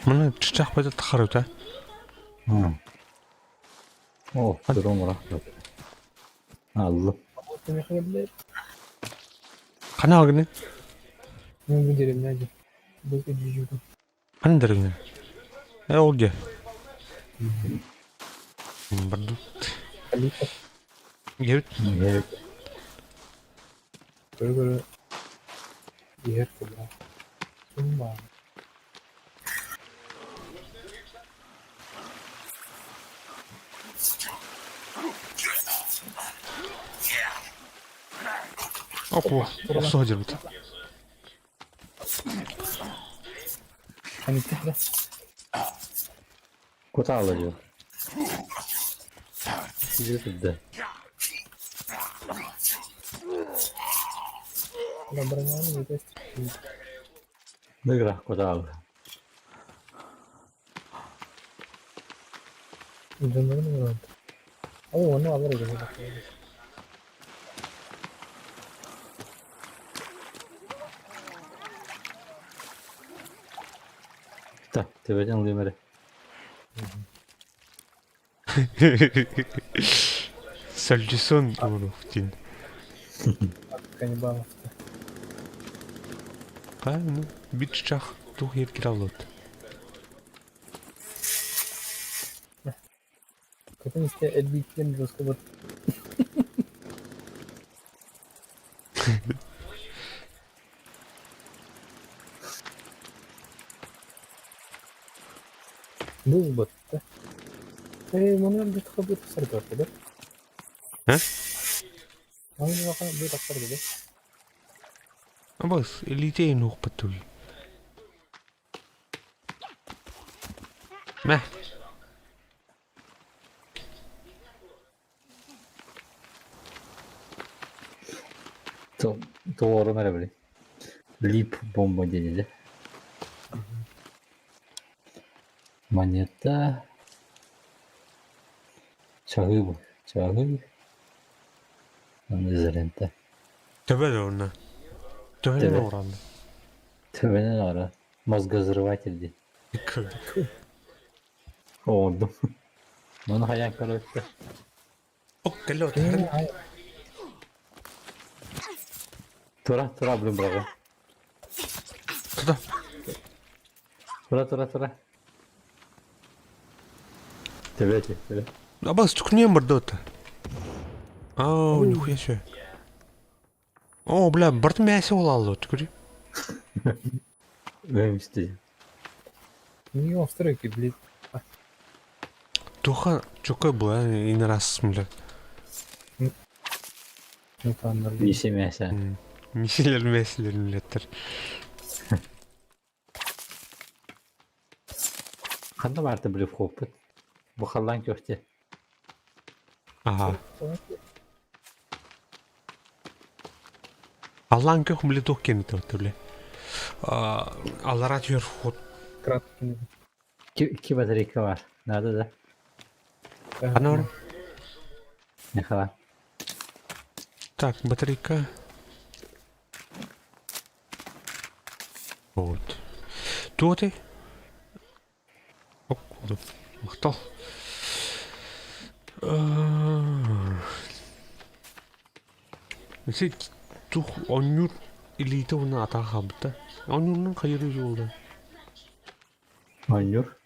Маны чычах бата тахарыта. Оо, пиром урах. Алла. Хана алгыны? Хана деревня? Э, ол де. Бардут. Гебит. Опа, охсо дербит. Кутаал дьон. Сидит Выиграх кутаал. Так, төбөтүн ылыым эрэ. Сальдисон Урухтин. Ха, ну, бит чах тух еркиралот. Буолбатта. Ээ, манан бытха бытсар да? Э? Манан бытахтар да? Абас, илиитэ нуохпат тугуй. Мэ. Туорум эрэ били. Лип бомба диэни Монета. Чаһыы бу. Чаһыы. Изолента. Төбө да онно. Төбөнөн Төбө. оҕураанна. Төбөнөн ара. Мозгозрыватель диэн. Оҥордум. Маны хайаан көрөттө. Ок, кэллэ отарын. Тура, тура, блин, браво. Туда. Тура, тура, тура. Төбө эти, төбө. Абас, түкнен барды ота. Ау, нихуя себе. О, бля, барты мясо улаллы, түкүри. Вымсти. Не острый, блин. Туха, чокой была, и на раз, бля. Мисе мясо. Миселер, меселер, милеттер. Ханна барты билип хоппут. Бу халлаан көхтө. Ага. Аллаан көх били туох киэнэ бля. Аллара түһэр вход. Краткий. Ки батарейка бар. Надо да. Ханна бар? Нехала. Так, батарейка. Вот. Туоты. Оп, махтал. Ити тух оонньуур илиитэ уонна атаҕа хаалбыта. Оонньуурунан хайыыр буолла? Оонньуур.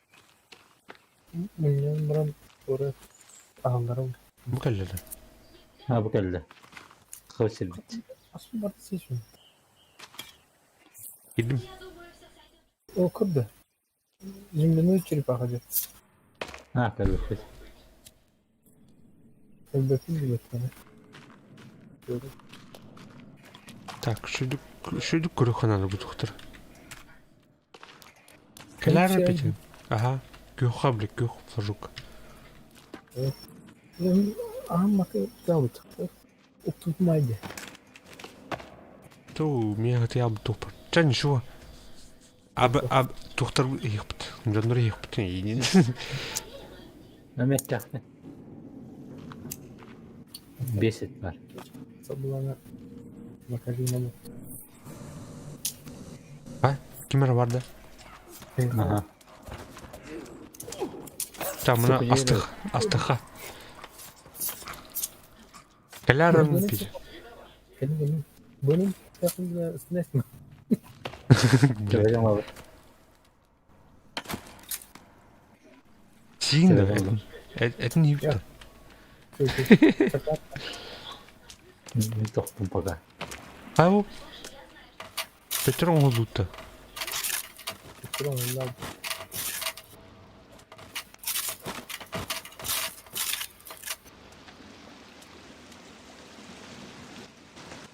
Мунньан баран туора аһалларым. Бу кэллэ да. А бу кэллэ. Хыл сирбит. Асын барда сесün. Киирдим. О, көрдө. Земляной черепаха диэн. А, көрбүппүт. Өлбөппүн диэбэттэрэ. Так, шүдүк шүдүк көрүөххэ бу тухтар. Кэлээр битин. Аха. Күөх били күөх флажок. Аһаммакы таабыт. Уктутмайды. Ту миэхэ тыйаабыт тухпар. Чэ ничего. Аб аб тухтар иһикпит. Дьоннор иһикпит. Эмиэттээхпин. Бесит бар. Сабылана Макалина. А? Ким эрэ бар да? Аха. Там мына астых, астыха. Кэлээрин пить. Bunun yakında nesme. Төбөдөн алып. Сиин да этин иипти. Мин тохтум пока. Хайбу. Петр оҥоһуллубута.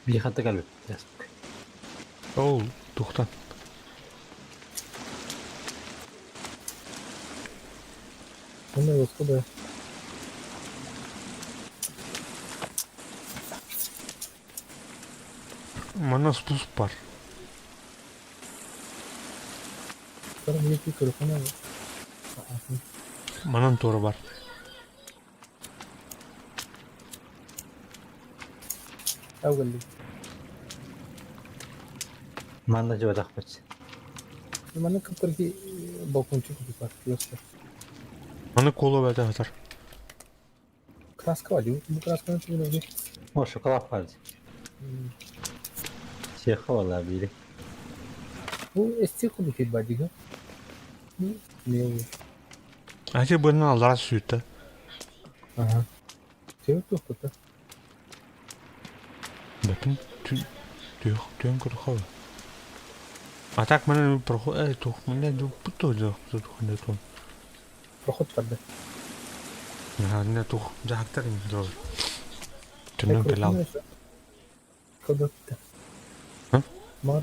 Биир хатта кэлбит. Ол тухтан. Онно господа. Манна спуск бар. Манан туора бар. Манна дьуотахпыт. Манна кыптарки балкончик бар. Маны кола бәтэ хатар. Краска var. Bu краска nasıl О, шоколад бар. Сиэхэ буолла биири. Bu eski kuduk var diyor. Ne bu? Ати быны аллара сүйүттэ. Ага. Себеп туохпута. Бэпин түөх түөн көрөхө. А так маны проход тух маны путто тух тух. Проход барда. Не тух дьаһактар ин Түннүн кэлал. Кодотта. Мар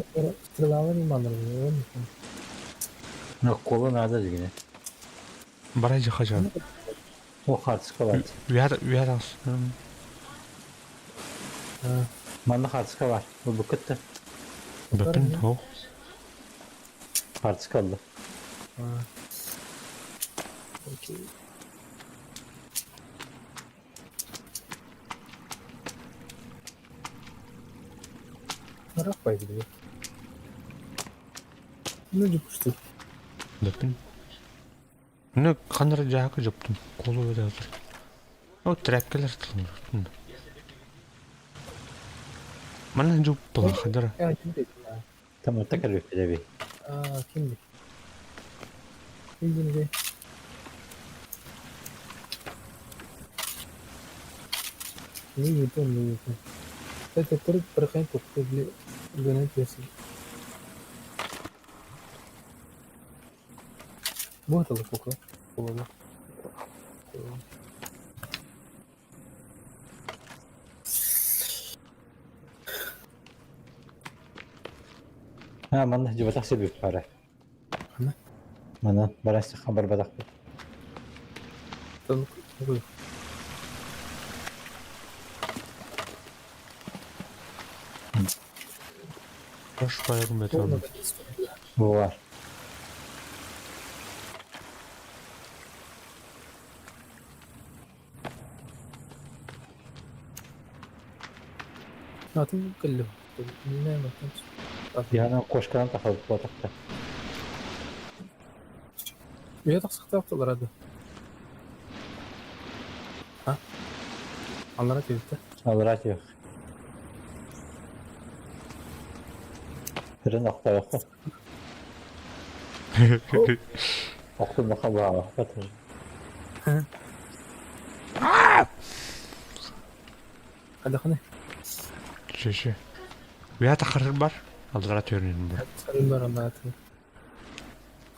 стрелалар иманыр. Кола надо дигине. Барай жахажан. О хартыска бар. Үһәр үһәр ас. Манна хартыска бар. Бу букытта. Бөпүн хо. Хартыска алды. Окей. Рахпай били. Ну, допустим. Бөпүн. Ну, ханнара дьаһакы дьоптум. Колу өтө О, тряпкалар тылын. Манна жуппала хадара. Там так кэлбиппит эбит. Аа, ким Ким диэн Не не помню, не помню. Это который проходит для для Вот это кукла. Кукла. Аа, манна дьыбатах сирбит бара. Ханна? Манна барастыхха барбатахпыт. Там Баш байрым бетон. Бу бар. Атын кэллим. Яна кошканан тахалып буотахта. Үйэ тахсахтаах ады. А? Аллара тиэбиттэ. Аллара тиэх. Рын охтоохо. Охтун хабаа. Хадаханы. Шеше. Үһә тахарыр бар. Аллара төрүнүн бар. Сарын бар аллара тиэбит.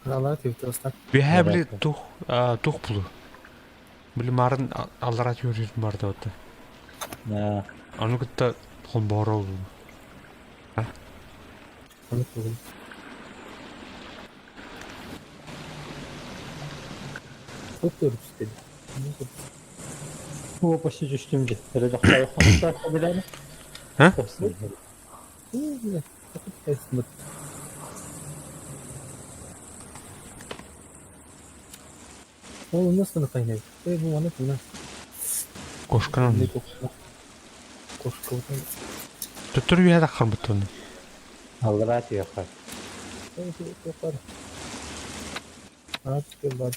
Аллара тиэбиттэ бастан. Үһә били тух тух булу. Били марын аллара төрүнүн бар да отта. На. Аны кытта холборо болу. Аны бүгүн. Çok görüp dedi. О, почти түстүм же. Рын охтоохо. Билэни. Ха? Ол nasıl kaynağı? E bu bana buna. Кошканан. Ne kokuna? Koşku. Төттөр үһә тахар бутун. Аллара тиэх. Kokar. Artık var.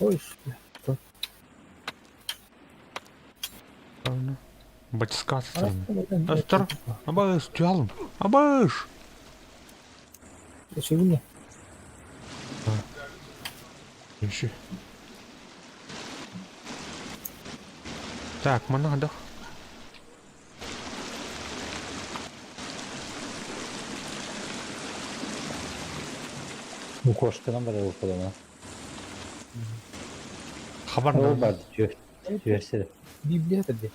Ой, Батискат. Астар. Абаш, тялым. Абаш. Şimdi Еще. Так, мана да. Бу кошканан бар болуп Хабар Ол на. бар түөх. Түөсер. Библия dedi.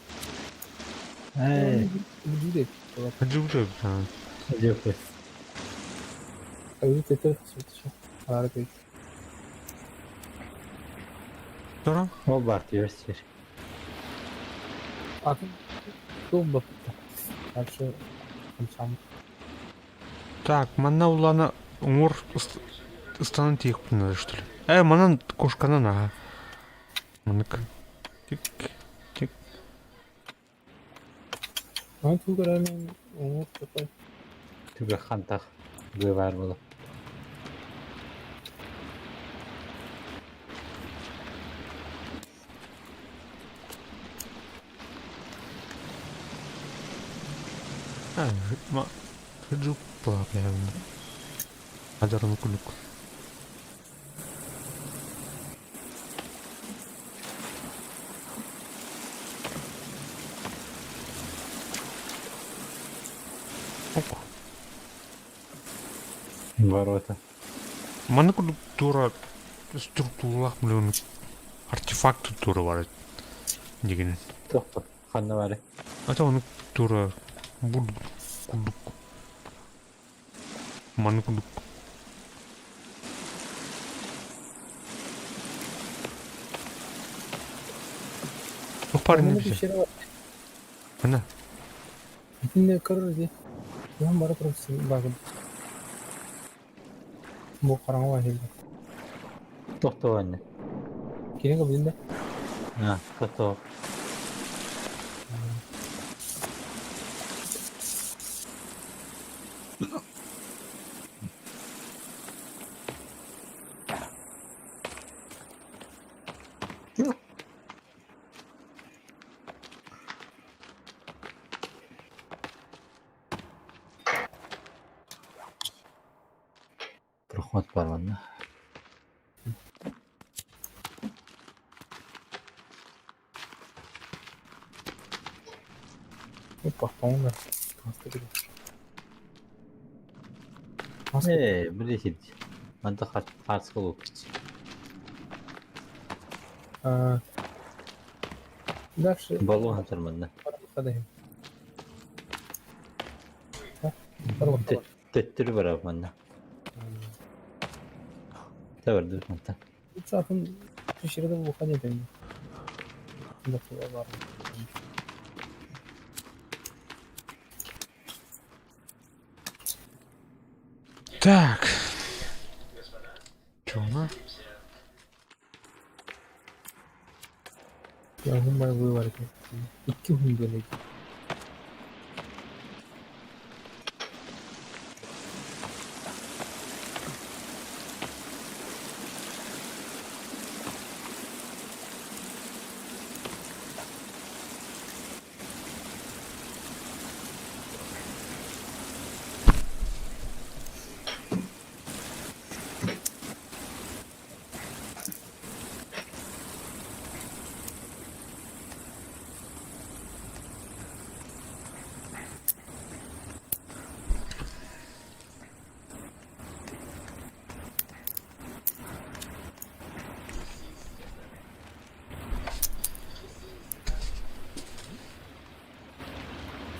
Эй, Библия. Жубжу. жок. Öyle tether Harika. Тора. Ол бар түөсер. Атын туох баппыта. Дальше хамсам. Так, манна улана уңур ыстанын тиек надо, что ли? Э, манан кошканан, ага. Манык. Тик, тик. Аны тугаранын оңор такой. Түгө хантах бу бар болу. А, ма, жупа, бля. Адарны кулук. Ворота. Манна курдук туора структуралаах миллион артефакт туора бар дигинен. Тохто, ханна бары? Ата ону туора бурдук курдук. Манна курдук. Туох баар Манна бise? пещера бар. Ханна? Итиннэ көрөр дии. Уһун бара турар баар. Бу хараҥа баар Тохто анne. Кини кыбылында. А, тохто. Проход бар манна. Опа, по-моему, Ээ, били сирди. Манта хаарска луппут. Дальше Баллон хатар манна. ходаем. Төттөрү барар манна. Табар манта. Саатын пещерада бухан этим. Бар. Так. Чё она? Яғын бай бар екен. Икки хүн бөлек.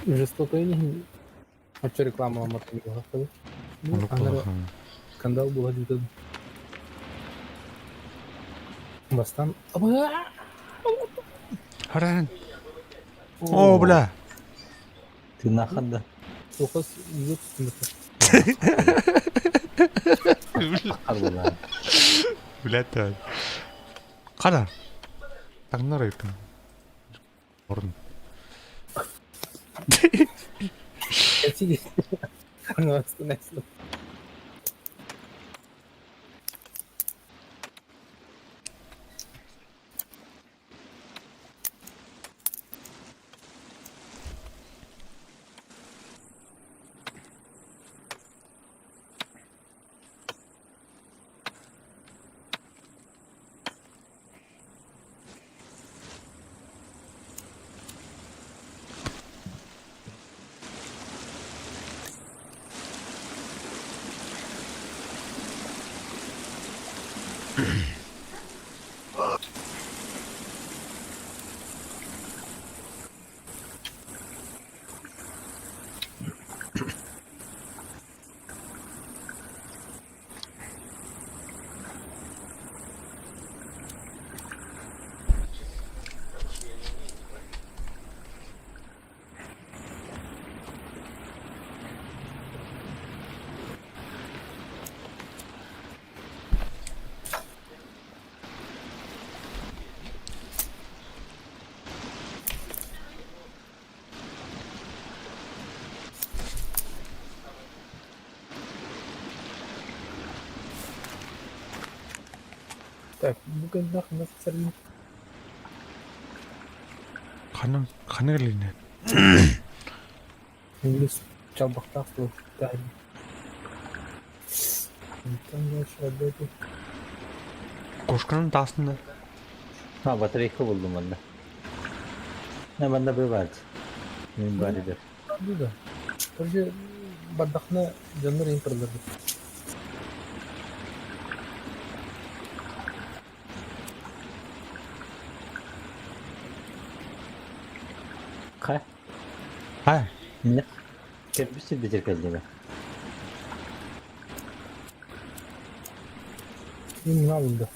Жестоко не Очо реклама мотор господи. Ну, Анара скандал була где-то. Бастан. Харан. О, бля. Ты наханда. Тухас юк Арбалар. Бля, так. Қара. Таңнар екен. Орын. Кәтиге. Аңласын. Так, бүгін нахын сәрін. Қанан, қаны келіне. Инглиз чалбақтақ бұл. Там дальше работает. Кошканың тасында. Ha батарейка булдум манна. Не манна бу бар. Мен бар иде. Да. Короче, бардақны жаннар ең тұрдырды. А, Иннэ кэлбит сирбитигэр кэллибэ. Мин алынды.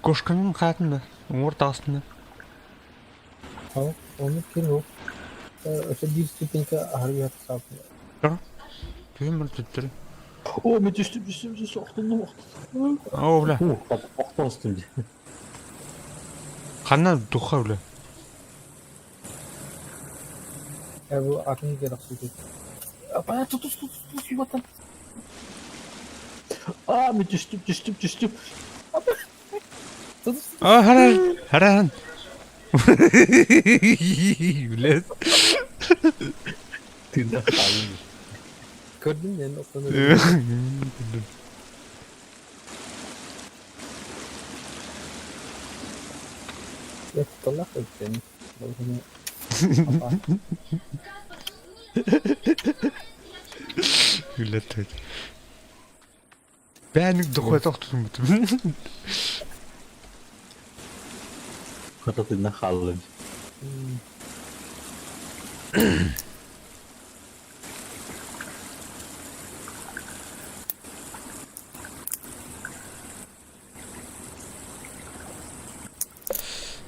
Кошканың хаатын да, уҥуор таҕыстын да. Ал, оны кир ол. Өссө биир ступенька аһары үһэ тахсаабыт. Түһүн бар төттөрү. О, мен түстүм, түстүм, түстүм, охтуннум, охтуннум. О, бля. Охтон түстүм дии. Ханна духа, бля. Э, бу атын киһи тахсыбыт. Апа, тутус, тутус, тутус, батан. А, мен түстүм, түстүм, түстүм. Тутус. А, харан, харан. Блядь. Тыыннаах хаалым. Көрдүм мен охтон. Я кутталлаах эбит Үлэ Бээнник дохуот охтутуммутум. Хата тыыннаах хааллым.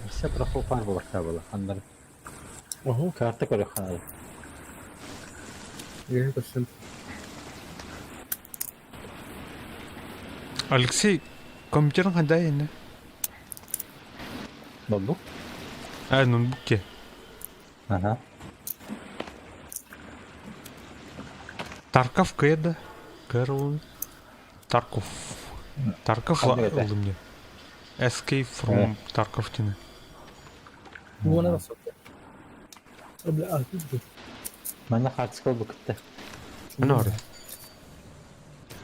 Все профил пар буолахтаа буола. Аннары Оһо. карта көрүөххэ наада. Үөһэ көрсөн. Алексей, компьютерың қандай енді? Ноутбук? А, ноутбукке. Ага. Тарков кыйда. Кэрол. Тарков. Тарков Ханнык этэ? ылдым диэн. Escape from Tarkov диэни. Уона тахсыбыт. Бля, а, тут Манна хаартыска ылбыккытта. Аны бары.